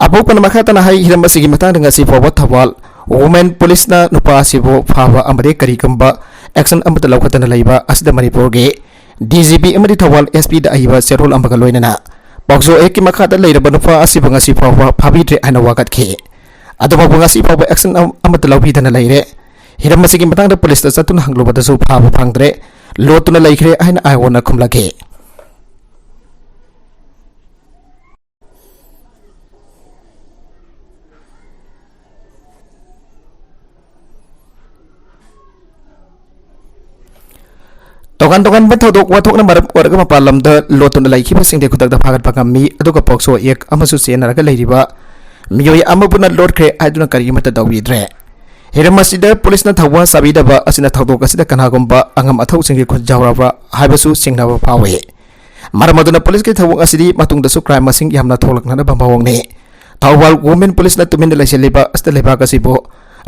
ꯑꯄꯣꯛꯄꯅ ꯃꯈꯥ ꯇꯥꯅ ꯍꯥꯏ, ꯍꯤꯔꯝ ꯑꯁꯤꯒꯤ ꯃꯇꯥꯡꯗ ꯉꯁꯤ ꯐꯥꯎꯕ ꯊꯧꯕꯥꯜ ꯋꯨꯃꯦꯟ ꯄꯨꯂꯤꯁꯅ ꯅꯨꯄꯥ ꯑꯁꯤꯕꯨ ꯐꯥꯕ ꯑꯃꯗꯤ ꯀꯔꯤꯒꯨꯝꯕ ꯑꯦꯛꯁꯟ ꯑꯃꯠꯇ ꯂꯧꯈꯠꯇꯅ ꯂꯩꯕ ꯑꯁꯤꯗ ꯃꯅꯤꯄꯨꯔꯒꯤ ꯗꯤ ꯖꯤ ꯄꯤ ꯑꯃꯗꯤ ꯊꯧꯕꯥꯜ ꯑꯦꯁ ꯄꯤꯗ ꯑꯏꯕ ꯆꯦꯔꯣꯜ ꯑꯃꯒ ꯂꯣꯏꯅꯅ ꯄꯣꯛꯁꯣ ꯑꯦꯛꯀꯤ ꯃꯈꯥꯗ ꯂꯩꯔꯕ ꯅꯨꯄꯥ ꯑꯁꯤꯕꯨ ꯉꯁꯤ ꯐꯥꯎꯕ ꯐꯥꯕꯤꯗ꯭ꯔꯦ ꯍꯥꯏꯅ ꯋꯥꯀꯠꯈꯤ꯫ ꯑꯗꯨꯐꯥꯎꯕ ꯉꯁꯤ ꯐꯥꯎꯕ action ꯑꯃ-, ꯑꯃꯠꯇ ꯂꯧꯕꯤꯗꯅ ꯂꯩꯔꯦ꯫ ꯍꯤꯔꯝ ꯑꯁꯤꯒꯤ ꯃꯇꯥꯡꯗ ꯄꯨꯂꯤꯁꯇ ꯆꯠꯇꯨꯅ ꯍꯪꯂꯨꯕꯗꯁꯨ ꯐꯥꯕ ꯐꯪꯗ꯭ꯔꯦ, ꯂꯣꯠꯇꯨꯅ ꯂꯩꯈ꯭ꯔꯦ ꯍꯥꯏꯅ ꯑꯥꯏ ꯑꯣꯅ ꯈꯨꯝꯂꯛꯈꯤ꯫ ꯇꯣꯉꯥꯟ ꯇꯣꯉꯥꯟꯕ ꯊꯧꯗꯣꯛ ꯋꯥꯊꯣꯛꯅ ꯃꯔꯝ ꯑꯣꯏꯔꯒ ꯃꯄꯥꯟ ꯂꯝꯗ ꯂꯣꯠꯇꯨꯅ ꯂꯩꯈꯤꯕꯁꯤꯡꯗꯤ ꯈꯨꯗꯛꯇ ꯐꯥꯒꯠꯄ ꯉꯝꯃꯤ, ꯑꯗꯨꯒ ꯄꯣꯛꯁꯣ ꯑꯦꯛ ꯑꯃꯁꯨ ꯆꯦꯟꯅꯔꯒ ꯂꯩꯔꯤꯕ ꯃꯤꯑꯣꯏ ꯑꯃꯕꯨꯅ ꯂꯣꯠꯈ꯭ꯔꯦ ꯍꯥꯏꯗꯨꯅ ꯀꯔꯤꯃꯠꯇ ꯇꯧꯕꯤꯗ꯭ꯔꯦ꯫ ꯍꯤꯔꯝ ꯑꯁꯤꯗ ꯄꯨꯂꯤꯁꯅ ꯊꯧꯋꯥ ꯁꯥꯕꯤꯗꯕ ꯑꯁꯤꯅ ꯊꯧꯗꯣꯛ ꯑꯁꯤꯗ ꯀꯅꯥꯒꯨꯝꯕ ꯑꯉꯝ ꯑꯊꯧꯁꯤꯡꯒꯤ ꯈꯨꯠ ꯌꯥꯎꯔꯕ꯭ꯔꯥ ꯍꯥꯏꯕꯁꯨ ꯆꯤꯡꯅꯕ ꯐꯥꯎꯏ꯫ ꯃꯔꯝ ꯑꯗꯨꯅ ꯄꯨꯂꯤꯁꯀꯤ ꯊꯧꯑꯣꯡ ꯑꯁꯤꯗꯤ ꯃꯇꯨꯡꯗꯁꯨ ꯀ꯭ꯔꯥꯏꯝ ꯃꯁꯤꯡ ꯌꯥꯝꯅ ꯊꯣꯛꯂꯛꯅꯅꯕ ꯃꯑꯣꯡꯅꯤ꯫ ꯊꯧꯕꯥꯜ ꯋꯨꯃꯦꯟ ꯄꯨꯂꯤꯁꯅ ꯇꯨꯃꯤꯟꯅ ꯂꯩꯁꯤꯜꯂꯤꯕ ꯑꯁꯤꯗ ꯂꯩꯕꯥꯛ ꯑꯁꯤꯕꯨ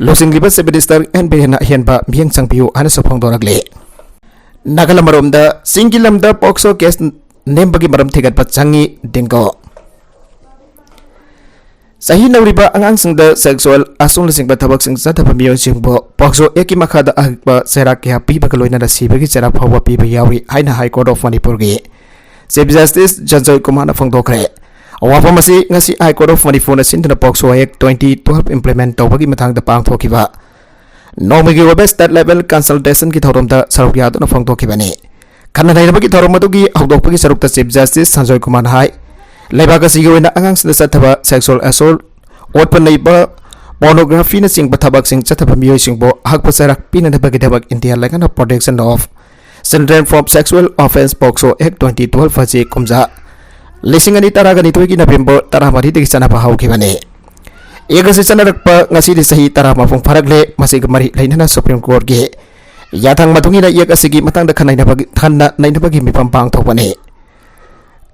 ꯂꯨꯆꯤꯡꯂꯤꯕ ꯆꯤꯐ ꯃꯤꯅꯤꯁꯇꯔ ꯑꯦꯟ ꯕꯤꯔꯦꯟꯅ ꯑꯍꯦꯟꯕ ꯃꯤꯠꯌꯦꯡ ꯆꯪꯕꯤꯌꯨ ꯍꯥꯏꯅꯁꯨ ꯐꯣꯡꯗꯣꯔꯛꯂꯤ꯫ ꯅꯥꯀꯜ ꯑꯃꯔꯣꯝꯗ, ꯆꯤꯡꯒꯤ ꯂꯝꯗ ꯄꯣꯛꯁꯣ ꯀꯦꯁ ꯅꯦꯝꯕꯒꯤ ꯃꯔꯝ ꯊꯤꯒꯠꯄ ꯆꯪꯉꯤ, ꯗꯤꯡꯒꯣ꯫ ꯆꯍꯤ ꯅꯧꯔꯤꯕ ꯑꯉꯥꯡꯁꯤꯡꯗ ꯁꯦꯛꯁꯨꯑꯦꯜ ꯑꯁꯣꯜꯅꯆꯤꯡꯕ ꯊꯕꯛꯁꯤꯡ ꯆꯠꯊꯕ ꯃꯤꯑꯣꯏꯁꯤꯡꯕꯨ ꯄꯣꯛꯁꯣ ꯑꯦꯛꯀꯤ ꯃꯈꯥꯗ ꯑꯍꯛꯄ ꯆꯩꯔꯥꯛ ꯀꯌꯥ ꯄꯤꯕꯒ ꯂꯣꯏꯅꯅ ꯁꯤꯕꯒꯤ ꯆꯩꯔꯥꯛ ꯐꯥꯎꯕ ꯄꯤꯕ ꯌꯥꯎꯔꯤ ꯍꯥꯏꯅ ꯍꯥꯏ ꯀꯣꯔꯠ ꯑꯣꯐ ꯃꯅꯤꯄꯨꯔꯒꯤ ꯆꯤꯐ ꯖꯁꯇꯤꯁ ꯁꯟꯖꯣꯏ ꯀꯨꯃꯥꯔꯅ ꯐꯣꯡꯗꯣꯛꯈ꯭ꯔꯦ꯫ ꯋꯥꯐꯝ ꯑꯁꯤ ꯉꯁꯤ ꯍꯥꯏ ꯀꯣꯔꯠ ꯑꯣꯐ ꯃꯅꯤꯄꯨꯔꯅ ꯁꯤꯟꯗꯨꯅ ꯄꯣꯛꯁꯣ ꯑꯦꯛ twenty twelve implement ꯇꯧꯕꯒꯤ ꯃꯇꯥꯡꯗ ꯄꯥꯡꯊꯣꯛꯈꯤꯕ ꯅꯣꯡꯃꯒꯤ ꯑꯣꯏꯕ state level consultationꯒꯤ ꯊꯧꯔꯝꯗ ꯁꯔꯨꯛ ꯌꯥꯗꯨꯅ ꯐꯣꯡꯗꯣꯛꯈꯤꯕꯅꯤ꯫ ꯈꯟꯅ ꯅꯩꯅꯕꯒꯤ ꯊꯧꯔꯝ ꯑꯗꯨꯒꯤ ꯍꯧꯗꯣꯛꯄꯒꯤ ꯁꯔꯨꯛꯇ ꯆꯤꯐ ꯖꯁꯇꯤꯁ ꯁꯟꯖꯣꯏ ꯀꯨꯃꯥꯔꯅ ꯍꯥꯏ, ꯂꯩꯕꯥꯛ ꯑꯁꯤꯒꯤ ꯑꯣꯏꯅ ꯑꯉꯥꯡꯁꯤꯡꯗ ꯆꯠꯊꯕ ꯁꯦꯛꯁꯨꯑꯦꯜ ꯑꯦꯁꯣꯜ, ꯑꯣꯠꯄ ꯅꯩꯕ, ꯄꯣꯔꯅꯣꯒ꯭ꯔꯥꯐꯤꯅꯆꯤꯡꯕ ꯊꯕꯛꯁꯤꯡ ꯆꯠꯊꯕ ꯃꯤꯑꯣꯏꯁꯤꯡꯕꯨ ꯑꯍꯛꯄ ꯆꯩꯔꯥꯛ ꯄꯤꯅꯅꯕꯒꯤꯗꯃꯛ ꯏꯟꯗꯤꯌꯥ ꯂꯩꯉꯥꯛꯅ Protection of Children from Sexual Offence, POCSO Act twenty twelve ꯑꯁꯤ ꯀꯨꯝꯖꯥ ꯂꯤꯁꯤꯡ ꯑꯅꯤ ꯇꯔꯥꯒ ꯅꯤꯊꯣꯏꯒꯤ ꯅꯕꯦꯝꯕꯔ ꯇꯔꯥꯃꯔꯤꯗꯒꯤ ꯆꯠꯅꯕ ꯍꯧꯈꯤꯕꯅꯤ꯫ ꯑꯦꯛ ꯑꯁꯤ ꯆꯠꯅꯔꯛꯄ ꯉꯁꯤꯗꯤ ꯆꯍꯤ ꯇꯔꯥ ꯃꯄꯨꯡ ꯐꯥꯔꯛꯂꯦ꯫ ꯃꯁꯤꯒ ꯃꯔꯤ ꯂꯩꯅꯅ ꯁꯨꯄ꯭ꯔꯤꯝ ꯀꯣꯔꯠꯀꯤ ꯌꯥꯊꯪ ꯃꯇꯨꯡ ꯏꯟꯅ ꯑꯦꯛ ꯑꯁꯤꯒꯤ ꯃꯇꯥꯡꯗ ꯈꯟꯅ ꯅꯩꯅꯕꯒꯤ, ꯈꯟꯅ ꯅꯩꯅꯕꯒꯤ ꯃꯤꯐꯝ ꯄꯥꯡꯊꯣꯛꯄꯅꯤ꯫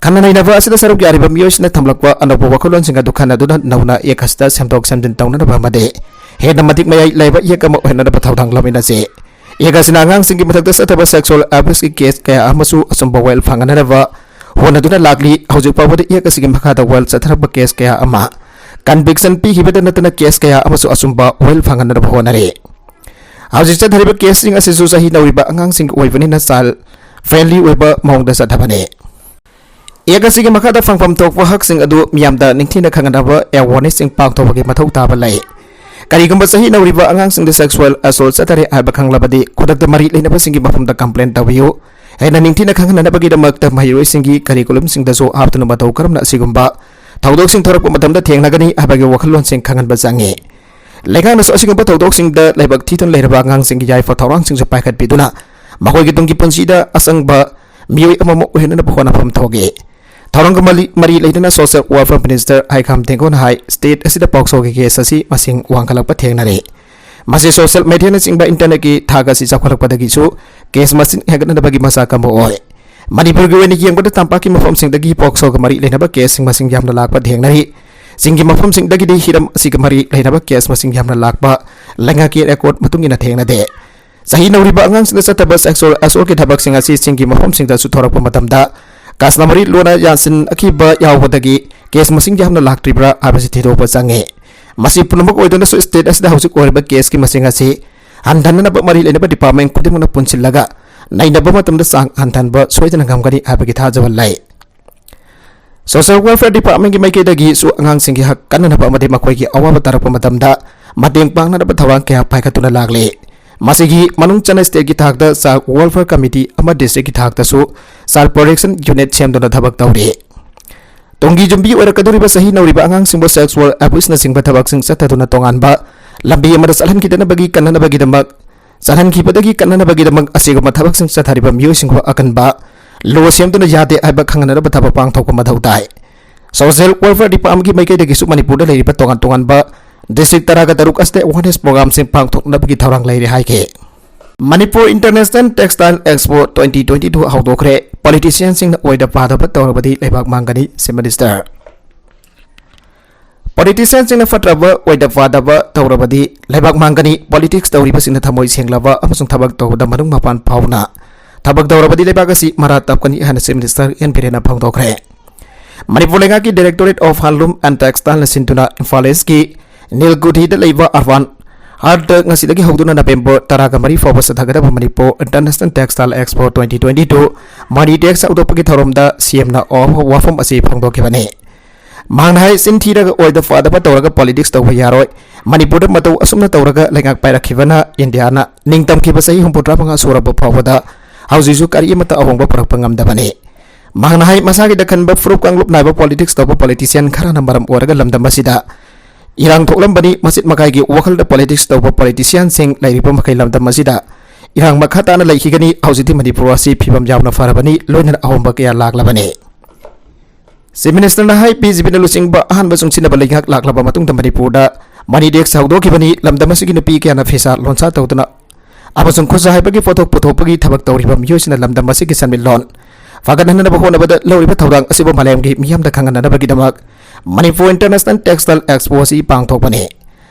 ꯈꯟꯅ ꯅꯩꯅꯕ ꯑꯁꯤꯗ ꯁꯔꯨꯛ ꯌꯥꯔꯤꯕ ꯃꯤꯑꯣꯏꯁꯤꯡꯅ ꯊꯝꯂꯛꯄ ꯑꯅꯧꯕ ꯋꯥꯈꯜꯂꯣꯟꯁꯤꯡ ꯑꯗꯨ ꯈꯟꯅꯗꯨꯅ ꯅꯧꯅ ꯑꯦꯛ ꯑꯁꯤꯗ ꯁꯦꯝꯗꯣꯛ ꯁꯦꯝꯖꯤꯟ ꯇꯧꯅꯅꯕ ꯑꯃꯗꯤ ꯍꯦꯟꯅ ꯃꯇꯤꯛ ꯃꯌꯥꯏ ꯂꯩꯕ ꯑꯦꯛ ꯑꯃ ꯑꯣꯏꯍꯟꯅꯕ ꯊꯧꯗꯥꯡ ꯂꯧꯃꯤꯟꯅꯁꯤ꯫ ꯑꯦꯛ ꯑꯁꯤꯅ ꯑꯉꯥꯡꯁꯤꯡꯒꯤ ꯃꯊꯛꯇ ꯆꯠꯊꯕ ꯁꯦꯛꯁꯨꯑꯦꯜ ꯑꯦꯕ꯭ꯌꯨꯁꯀꯤ ꯀꯦꯁ ꯀꯌꯥ ꯑꯃꯁꯨ ꯑꯆꯨꯝꯕ ꯋꯥꯌꯦꯜ ꯐꯪꯍꯟꯅꯅꯕ ꯍꯣꯠꯅꯗꯨꯅ ꯂꯥꯛꯂꯤ꯫ ꯍꯧꯖꯤꯛ ꯐꯥꯎꯕꯗ ꯑꯦꯛ ꯑꯁꯤꯒꯤ ꯃꯈꯥꯗ ꯋꯥꯌꯦꯜ ꯆꯠꯊꯔꯛꯄ ꯀꯦꯁ ꯀꯌꯥ ꯑꯃ ꯀꯟꯚꯤꯛꯁꯟ ꯄꯤꯈꯤꯕꯇ ꯅꯠꯇꯅ ꯀꯦꯁ ꯀꯌꯥ ꯑꯃꯁꯨ ꯑꯆꯨꯝꯕ ꯋꯥꯌꯦꯜ ꯐꯪꯍꯟꯅꯕ ꯍꯣꯠꯅꯔꯤ꯫ ꯍꯧꯖꯤꯛ ꯆꯠꯊꯔꯤꯕ ꯀꯦꯁꯁꯤꯡ ꯑꯁꯤꯁꯨ ꯆꯍꯤ ꯅꯧꯔꯤꯕ ꯑꯉꯥꯡꯁꯤꯡꯒꯤ ꯑꯣꯏꯕꯅꯤꯅ ꯆꯥꯏꯜ ꯐ꯭ꯔꯦꯟꯂꯤ ꯑꯣꯏꯕ ꯃꯑꯣꯡꯗ ꯆꯠꯊꯕꯅꯤ꯫ ꯑꯦꯛ ꯑꯁꯤꯒꯤ ꯃꯈꯥꯗ ꯐꯪꯐꯝ ꯊꯣꯛꯄ ꯍꯛꯁꯤꯡ ꯑꯗꯨ ꯃꯤꯌꯥꯝꯗ ꯅꯤꯡꯊꯤꯅ ꯈꯪꯍꯟꯅꯕ ꯑꯦꯋꯥꯔꯅꯦꯁꯁꯤꯡ ꯄꯥꯡꯊꯣꯛꯄꯒꯤ ꯃꯊꯧ ꯇꯥꯕ ꯂꯩ꯫ ꯀꯔꯤꯒꯨꯝꯕ ꯆꯍꯤ ꯅꯧꯔꯤꯕ ꯑꯉꯥꯡꯁꯤꯡꯗ ꯁꯦꯛꯁꯨꯑꯦꯜ ꯑꯁꯣꯜ ꯆꯠꯊꯔꯦ ꯍꯥꯏꯕ ꯈꯪꯂꯕꯗꯤ, ꯈꯨꯗꯛꯇ ꯃꯔꯤ ꯂꯩꯅꯕꯁꯤꯡꯒꯤ ꯃꯐꯝꯗ ꯀꯝꯄ꯭ꯂꯦꯟ ꯇꯧꯕꯤꯌꯨ꯫ ꯍꯦꯟꯅ ꯅꯤꯡꯊꯤꯅ ꯈꯪꯍꯟꯅꯅꯕꯒꯤꯗꯃꯛꯇ ꯃꯍꯩꯔꯣꯏꯁꯤꯡꯒꯤ ꯀꯔꯤꯀꯨꯂꯝꯁꯤꯡꯗꯁꯨ ꯍꯥꯞꯇꯨꯅ ꯃꯇꯧ ꯀꯔꯝꯅ ꯑꯁꯤꯒꯨꯝꯕ ꯊꯧꯗꯣꯛꯁꯤꯡ ꯊꯣꯔꯛꯄ ꯃꯇꯝꯗ ꯊꯦꯡꯅꯒꯅꯤ ꯍꯥꯏꯕꯒꯤ ꯋꯥꯈꯜꯂꯣꯟꯁꯤꯡ ꯈꯪꯍꯟꯕ ꯆꯪꯏ꯫ ꯂꯩꯉꯥꯛꯅꯁꯨ ꯑꯁꯤꯒꯨꯝꯕ ꯊꯧꯗꯣꯛꯁꯤꯡꯗ ꯂꯥꯏꯕꯛ ꯊꯤꯗꯨꯅ ꯂꯩꯔꯕ ꯑꯉꯥꯡꯁꯤꯡꯒꯤ ꯌꯥꯏꯐ ꯊꯧꯔꯥꯡꯁꯤꯡꯁꯨ ꯄꯥꯏꯈꯠꯄꯤꯗꯨꯅ, ꯃꯈꯣꯏꯒꯤ ꯇꯨꯡꯒꯤ ꯄꯨꯟꯁꯤꯗ ꯑꯆꯪꯕ ꯃꯤꯑꯣꯏ ꯑꯃꯃ ꯑꯣꯏꯍꯟꯅꯕ ꯍꯣꯠꯅꯐꯝ ꯊꯣꯛꯏ꯫ ꯊꯧꯔꯝꯒ ꯃꯔꯤ, ꯃꯔꯤ ꯂꯩꯅꯅ ꯁꯣꯁꯤꯌꯦꯜ ꯋꯦꯜꯐꯤꯌꯔ ꯃꯤꯅꯤꯁꯇꯔ ꯍꯥꯏꯈꯥꯝ ꯇꯦꯡꯒꯣꯅ ꯍꯥꯏ, ꯁ꯭ꯇꯦꯠ ꯑꯁꯤꯗ ꯄꯣꯛꯁꯣꯒꯤ ꯀꯦꯁ ꯑꯁꯤ ꯃꯁꯤꯡ ꯋꯥꯡꯈꯠꯂꯛꯄ ꯊꯦꯡꯅꯔꯦ꯫ ꯃꯁꯤ ꯁꯣꯁꯤꯌꯦꯜ ꯃꯦꯗꯤꯌꯥꯅꯆꯤꯡꯕ ꯏꯟꯇꯔꯅꯦꯠꯀꯤ ꯊꯥꯛ ꯑꯁꯤ ꯆꯥꯎꯈꯠꯂꯛꯄꯗꯒꯤꯁꯨ ꯀꯦꯁ ꯃꯁꯤꯡ ꯍꯦꯟꯒꯠꯅꯕꯒꯤ ꯃꯆꯥꯛ ꯑꯃ ꯑꯣꯏ꯫ ꯃꯅꯤꯄꯨꯔꯒꯤ ꯑꯣꯏꯅ ꯌꯦꯡꯕꯗ ꯇꯝꯄꯥꯛꯀꯤ ꯃꯐꯝꯁꯤꯡꯗꯒꯤ ꯄꯣꯛꯁꯣꯒ ꯃꯔꯤ ꯂꯩꯅꯕ ꯀꯦꯁꯁꯤꯡ ꯃꯁꯤꯡ ꯌꯥꯝꯅ ꯂꯥꯛꯄ ꯊꯦꯡꯅꯔꯤ꯫ ꯆꯤꯡꯒꯤ ꯃꯐꯝꯁꯤꯡꯗꯒꯤꯗꯤ ꯍꯤꯔꯝ ꯑꯁꯤꯒ ꯃꯔꯤ ꯂꯩꯅꯕ ꯀꯦꯁ ꯃꯁꯤꯡ ꯌꯥꯝꯅ ꯂꯥꯛꯄ ꯂꯩꯉꯥꯛꯀꯤ ꯔꯦꯀꯣꯔꯗ ꯃꯇꯨꯡ ꯏꯟꯅ ꯊꯦꯡꯅꯗꯦ꯫ ꯆꯍꯤ ꯅꯧꯔꯤꯕ ꯑꯉꯥꯡꯁꯤꯡꯗ ꯆꯠꯊꯕ ꯁꯦꯛꯁꯨꯑꯦꯜ ꯑꯁꯣꯜꯒꯤ ꯊꯕꯛꯁꯤꯡ ꯑꯁꯤ ꯆꯤꯡꯒꯤ ꯃꯐꯝꯁꯤꯡꯗꯁꯨ ꯊꯣꯔꯛꯄ ꯃꯇꯝꯗ ꯀꯁꯇꯃꯔꯤ ꯂꯣꯅ ꯌꯥꯟꯁꯤꯟꯅꯈꯤꯕ ꯌꯥꯎꯕꯗꯒꯤ ꯀꯦꯁ ꯃꯁꯤꯡ ꯌꯥꯝꯅ ꯂꯥꯛꯇ꯭ꯔꯤꯕ꯭ꯔꯥ ꯍꯥꯏꯕꯁꯤ ꯊꯤꯗꯣꯛꯄ ꯆꯪꯉꯤ꯫ ꯃꯁꯤ ꯄꯨꯝꯅꯃꯛ ꯑꯣꯏꯗꯨꯅꯁꯨ ꯁ꯭ꯇꯦꯠ ꯑꯁꯤꯗ ꯍꯧꯖꯤꯛ ꯑꯣꯏꯔꯤꯕ ꯀꯦꯁꯀꯤ ꯃꯁꯤꯡ ꯑꯁꯤ ꯍꯟꯊꯅꯅꯕ ꯃꯔꯤ ꯂꯩꯅꯕ ꯗꯤꯄꯥꯔꯠꯃꯦꯟ ꯈꯨꯗꯤꯡꯃꯛꯅ ꯄꯨꯟꯁꯤꯜꯂꯒ ꯅꯩꯅꯕ ꯃꯇꯝꯗ ꯆꯥꯡ ꯍꯟꯊꯍꯟꯕ ꯁꯣꯏꯗꯅ ꯉꯝꯒꯅꯤ ꯍꯥꯏꯕꯒꯤ ꯊꯥꯖꯕ ꯂꯩ꯫ ꯁꯣꯁꯤꯌꯦꯜ ꯋꯦꯜꯐꯤꯌꯔ ꯗꯤꯄꯥꯔꯠꯃꯦꯟꯒꯤ ꯃꯥꯏꯀꯩꯗꯒꯤꯁꯨ ꯑꯉꯥꯡꯁꯤꯡꯒꯤ ꯍꯛ ꯀꯟꯅꯅꯕ ꯑꯃꯗꯤ ꯃꯈꯣꯏꯒꯤ ꯑꯋꯥꯕ ꯇꯥꯔꯛꯄ ꯃꯇꯝꯗ ꯃꯇꯦꯡ ꯄꯥꯡꯅꯅꯕ ꯊꯧꯔꯥꯡ ꯀꯌꯥ ꯄꯥꯏꯈꯠꯇꯨꯅ ꯂꯥꯛꯂꯤ꯫ ꯃꯁꯤꯒꯤ ꯃꯅꯨꯡ ꯆꯟꯅ ꯁ꯭ꯇꯦꯠꯀꯤ ꯊꯥꯛꯇ ꯆꯥꯏꯜ ꯋꯦꯜꯐꯤꯌꯔ ꯀꯃꯤꯇꯤ ꯑꯃ ꯗꯤꯁꯇ꯭ꯔꯤꯛꯀꯤ ꯊꯥꯛꯇꯁꯨ ꯆꯥꯏꯜ ꯄ꯭ꯔꯣꯇꯦꯛꯁꯟ ꯌꯨꯅꯤꯠ ꯁꯦꯝꯗꯨꯅ ꯊꯕꯛ ꯇꯧꯔꯤ꯫ ꯇꯨꯡꯒꯤ ꯌꯨꯝꯕꯤ ꯑꯣꯏꯔꯛꯀꯗꯧꯔꯤꯕ ꯆꯍꯤ ꯅꯧꯔꯤꯕ ꯑꯉꯥꯡꯁꯤꯡꯕꯨ ꯁꯦꯛꯁꯨꯑꯦꯜ ꯑꯦꯕ꯭ꯌꯨꯁꯅꯆꯤꯡꯕ ꯊꯕꯛꯁꯤꯡ ꯆꯠꯊꯗꯨꯅ ꯇꯣꯉꯥꯟꯕ ꯂꯝꯕꯤ ꯑꯃꯗ ꯆꯠꯍꯟꯈꯤꯗꯅꯕꯒꯤ ꯀꯟꯅꯅꯕꯒꯤꯗꯃꯛ, ꯆꯠꯍꯟꯈꯤꯕꯗꯒꯤ ꯀꯟꯅꯅꯕꯒꯤꯗꯃꯛ ꯑꯁꯤꯒꯨꯝꯕ ꯊꯕꯛꯁꯤꯡ ꯆꯠꯊꯔꯤꯕ ꯃꯤꯑꯣꯏꯁꯤꯡꯕꯨ ꯑꯀꯟꯕ ꯂꯣ ꯁꯦꯝꯗꯨꯅ ꯌꯥꯗꯦ ꯍꯥꯏꯕ ꯈꯪꯍꯟꯅꯅꯕ ꯊꯕꯛ ꯄꯥꯡꯊꯣꯛꯄ ꯃꯊꯧ ꯇꯥꯏ꯫ ꯁꯣꯁꯤꯌꯦꯜ ꯋꯦꯜꯐꯤꯌꯔ ꯗꯤꯄꯥꯔꯠꯃꯦꯟꯒꯤ ꯃꯥꯏꯀꯩꯗꯒꯤꯁꯨ ꯃꯅꯤꯄꯨꯔꯗ ꯂꯩꯔꯤꯕ ꯇꯣꯉꯥꯟ ꯇꯣꯉꯥꯟꯕ ꯗꯤꯁꯇ꯭ꯔꯤꯛ ꯇꯔꯥꯒ ꯇꯔꯨꯛ ꯑꯁꯤꯗ ꯑꯦꯋꯥꯔꯅꯦꯁ ꯄ꯭ꯔꯣꯒ꯭ꯔꯥꯝꯁꯤꯡ ꯄꯥꯡꯊꯣꯛꯅꯕꯒꯤ ꯊꯧꯔꯥꯡ ꯂꯩꯔꯦ ꯍꯥꯏꯈꯤ꯫ Manipur international textile expo twenty twenty two ꯍꯧꯗꯣꯛꯈ꯭ꯔꯦ꯫ ꯄꯣꯂꯤꯇꯤꯁꯤꯌꯥꯟꯁꯤꯡꯅ ꯑꯣꯏꯗ ꯄꯥꯗꯕ ꯇꯧꯔꯕꯗꯤ ꯂꯩꯕꯥꯛ ꯃꯥꯡꯒꯅꯤ, ꯆꯤꯐ ꯃꯤꯅꯤꯁꯇꯔ꯫ ꯄꯣꯂꯤꯇꯤꯁꯤꯌꯥꯟꯁꯤꯡꯅ ꯐꯠꯇ꯭ꯔꯕ ꯑꯣꯏꯗ ꯄꯥꯗꯕ ꯇꯧꯔꯕꯗꯤ ꯂꯩꯕꯥꯛ ꯃꯥꯡꯒꯅꯤ꯫ ꯄꯣꯂꯤꯇꯤꯛꯁ ꯇꯧꯔꯤꯕꯁꯤꯡꯅ ꯊꯃꯣꯏ ꯁꯦꯡꯂꯕ ꯑꯃꯁꯨꯡ ꯊꯕꯛ ꯇꯧꯕꯗ ꯃꯅꯨꯡ ꯃꯄꯥꯟ ꯐꯥꯎꯅ ꯊꯕꯛ ꯇꯧꯔꯕꯗꯤ ꯂꯩꯕꯥꯛ ꯑꯁꯤ ꯃꯔꯥ ꯇꯞꯀꯅꯤ ꯍꯥꯏꯅ ꯆꯤꯐ ꯃꯤꯅꯤꯁꯇꯔ ꯑꯦꯟ ꯕꯤꯔꯦꯟꯅ ꯐꯣꯡꯗꯣꯛꯈ꯭ꯔꯦ꯫ ꯃꯅꯤꯄꯨꯔ ꯂꯩꯉꯥꯛꯀꯤ Directorate of Handloom and Textileꯅ ꯁꯤꯟꯗꯨꯅ ꯏꯝꯐꯥꯜ ꯏꯁꯀꯤ ꯅꯤꯜꯀꯨꯊꯤꯗ ꯂꯩꯕ ꯑꯔꯕꯥꯟ ꯑꯥꯔꯠ ꯉꯁꯤꯗꯒꯤ ꯍꯧꯗꯨꯅ ꯅꯕꯦꯝꯕꯔ ꯇꯔꯥꯒ ꯃꯔꯤ ꯐꯥꯎꯕ ꯆꯠꯊꯒꯗꯕ Manipur international textile expo twenty twenty two ꯃꯅꯤ ꯇꯦꯛꯁ ꯍꯧꯗꯣꯛꯄꯒꯤ ꯊꯧꯔꯝꯗ ꯁꯤ ꯑꯦꯝꯅ ꯑꯋꯥꯕ ꯋꯥꯐꯝ ꯑꯁꯤ ꯐꯣꯡꯗꯣꯛꯈꯤꯕꯅꯤ꯫ ꯃꯍꯥꯛꯅ ꯍꯥꯏ, ꯆꯤꯟ ꯊꯤꯔꯒ ꯑꯣꯏꯗ ꯄꯥꯗꯕ ꯇꯧꯔꯒ ꯄꯣꯂꯤꯇꯤꯛꯁ ꯇꯧꯕ ꯌꯥꯔꯣꯏ꯫ ꯃꯅꯤꯄꯨꯔꯗ ꯃꯇꯧ ꯑꯁꯨꯝꯅ ꯇꯧꯔꯒ ꯂꯩꯉꯥꯛ ꯄꯥꯏꯔꯛꯈꯤꯕꯅ ꯏꯟꯗꯤꯌꯥꯅ ꯅꯤꯡꯇꯝꯈꯤꯕ ꯆꯍꯤ ꯍꯨꯝꯐꯨꯇꯔꯥ ꯃꯉꯥ ꯁꯨꯔꯕ ꯐꯥꯎꯕꯗ ꯍꯧꯖꯤꯛꯁꯨ ꯀꯔꯤ ꯑꯃꯠꯇ ꯑꯍꯣꯡꯕ ꯄꯨꯔꯛꯄ ꯉꯝꯗꯕꯅꯤ꯫ ꯃꯍꯥꯛꯅ ꯍꯥꯏ, ꯃꯁꯥꯒꯤꯗ ꯈꯟꯕ ꯐꯨꯔꯨꯞ ꯀꯥꯡꯂꯨꯞ ꯅꯥꯏꯕ ꯄꯣꯂꯤꯇꯤꯛꯁ ꯇꯧꯕ ꯄꯣꯂꯤꯇꯤꯁꯤꯌꯥꯟ ꯈꯔꯅ ꯃꯔꯝ ꯑꯣꯏꯔꯒ ꯂꯝꯗꯝ ꯑꯁꯤꯗ ꯏꯔꯥꯡ ꯊꯣꯛꯂꯝꯕꯅꯤ꯫ ꯃꯆꯤꯠ ꯃꯀꯥꯏꯒꯤ ꯋꯥꯈꯜꯗ ꯄꯣꯂꯤꯇꯤꯛꯁ ꯇꯧꯕ ꯄꯣꯂꯤꯇꯤꯁꯤꯌꯥꯟꯁꯤꯡ ꯂꯩꯔꯤꯕ ꯃꯈꯩ ꯂꯝꯗꯝ ꯑꯁꯤꯗ ꯏꯔꯥꯡ ꯃꯈꯥ ꯇꯥꯅ ꯂꯩꯈꯤꯒꯅꯤ꯫ ꯍꯧꯖꯤꯛꯇꯤ ꯃꯅꯤꯄꯨꯔ ꯑꯁꯤ ꯐꯤꯕꯝ ꯌꯥꯝꯅ ꯐꯔꯕꯅꯤ, ꯂꯣꯏꯅꯅ ꯑꯍꯣꯡꯕ ꯀꯌꯥ ꯂꯥꯛꯂꯕꯅꯤ꯫ ꯆꯤꯐ ꯃꯤꯅꯤꯁꯇꯔꯅ ꯍꯥꯏ, ꯕꯤ ꯖꯦ ꯄꯤꯅ ꯂꯨꯆꯤꯡꯕ ꯑꯍꯥꯟꯕ ꯆꯨꯡꯁꯤꯟꯅꯕ ꯂꯩꯉꯥꯛ ꯂꯥꯛꯂꯕ ꯃꯇꯨꯡꯗ ꯃꯅꯤꯄꯨꯔꯗ ꯃꯅꯤ ꯇꯦꯛꯁ ꯍꯧꯗꯣꯛꯈꯤꯕꯅꯤ꯫ ꯂꯝꯗꯝ ꯑꯁꯤꯒꯤ ꯅꯨꯄꯤ ꯀꯌꯥꯅ ꯐꯤꯁꯥ ꯂꯣꯟꯁꯥ ꯇꯧꯗꯨꯅ ꯑꯃꯁꯨꯡ ꯈꯨꯠꯁꯥ ꯍꯩꯕꯒꯤ ꯄꯣꯠꯊꯣꯛ ꯄꯨꯊꯣꯛꯄꯒꯤ ꯊꯕꯛ ꯇꯧꯔꯤꯕ ꯃꯤꯑꯣꯏꯁꯤꯡꯅ ꯂꯝꯗꯝ ꯑꯁꯤꯒꯤ ꯁꯦꯟꯃꯤꯠꯂꯣꯟ ꯐꯒꯠꯍꯟꯅꯕ ꯍꯣꯠꯅꯕꯗ ꯂꯧꯔꯤꯕ ꯊꯧꯗꯥꯡ ꯑꯁꯤꯕꯨ ꯃꯥꯂꯦꯝꯒꯤ ꯃꯤꯌꯥꯝꯗ ꯈꯪꯍꯟꯅꯅꯕꯒꯤꯗꯃꯛ ꯃꯅꯤꯄꯨꯔ ꯏꯟꯇꯔꯅꯦꯁꯅꯦꯜ ꯇꯦꯛꯁꯇꯥꯏꯜ ꯑꯦꯛꯁꯄꯣ ꯑꯁꯤ ꯄꯥꯡꯊꯣꯛꯄꯅꯤ꯫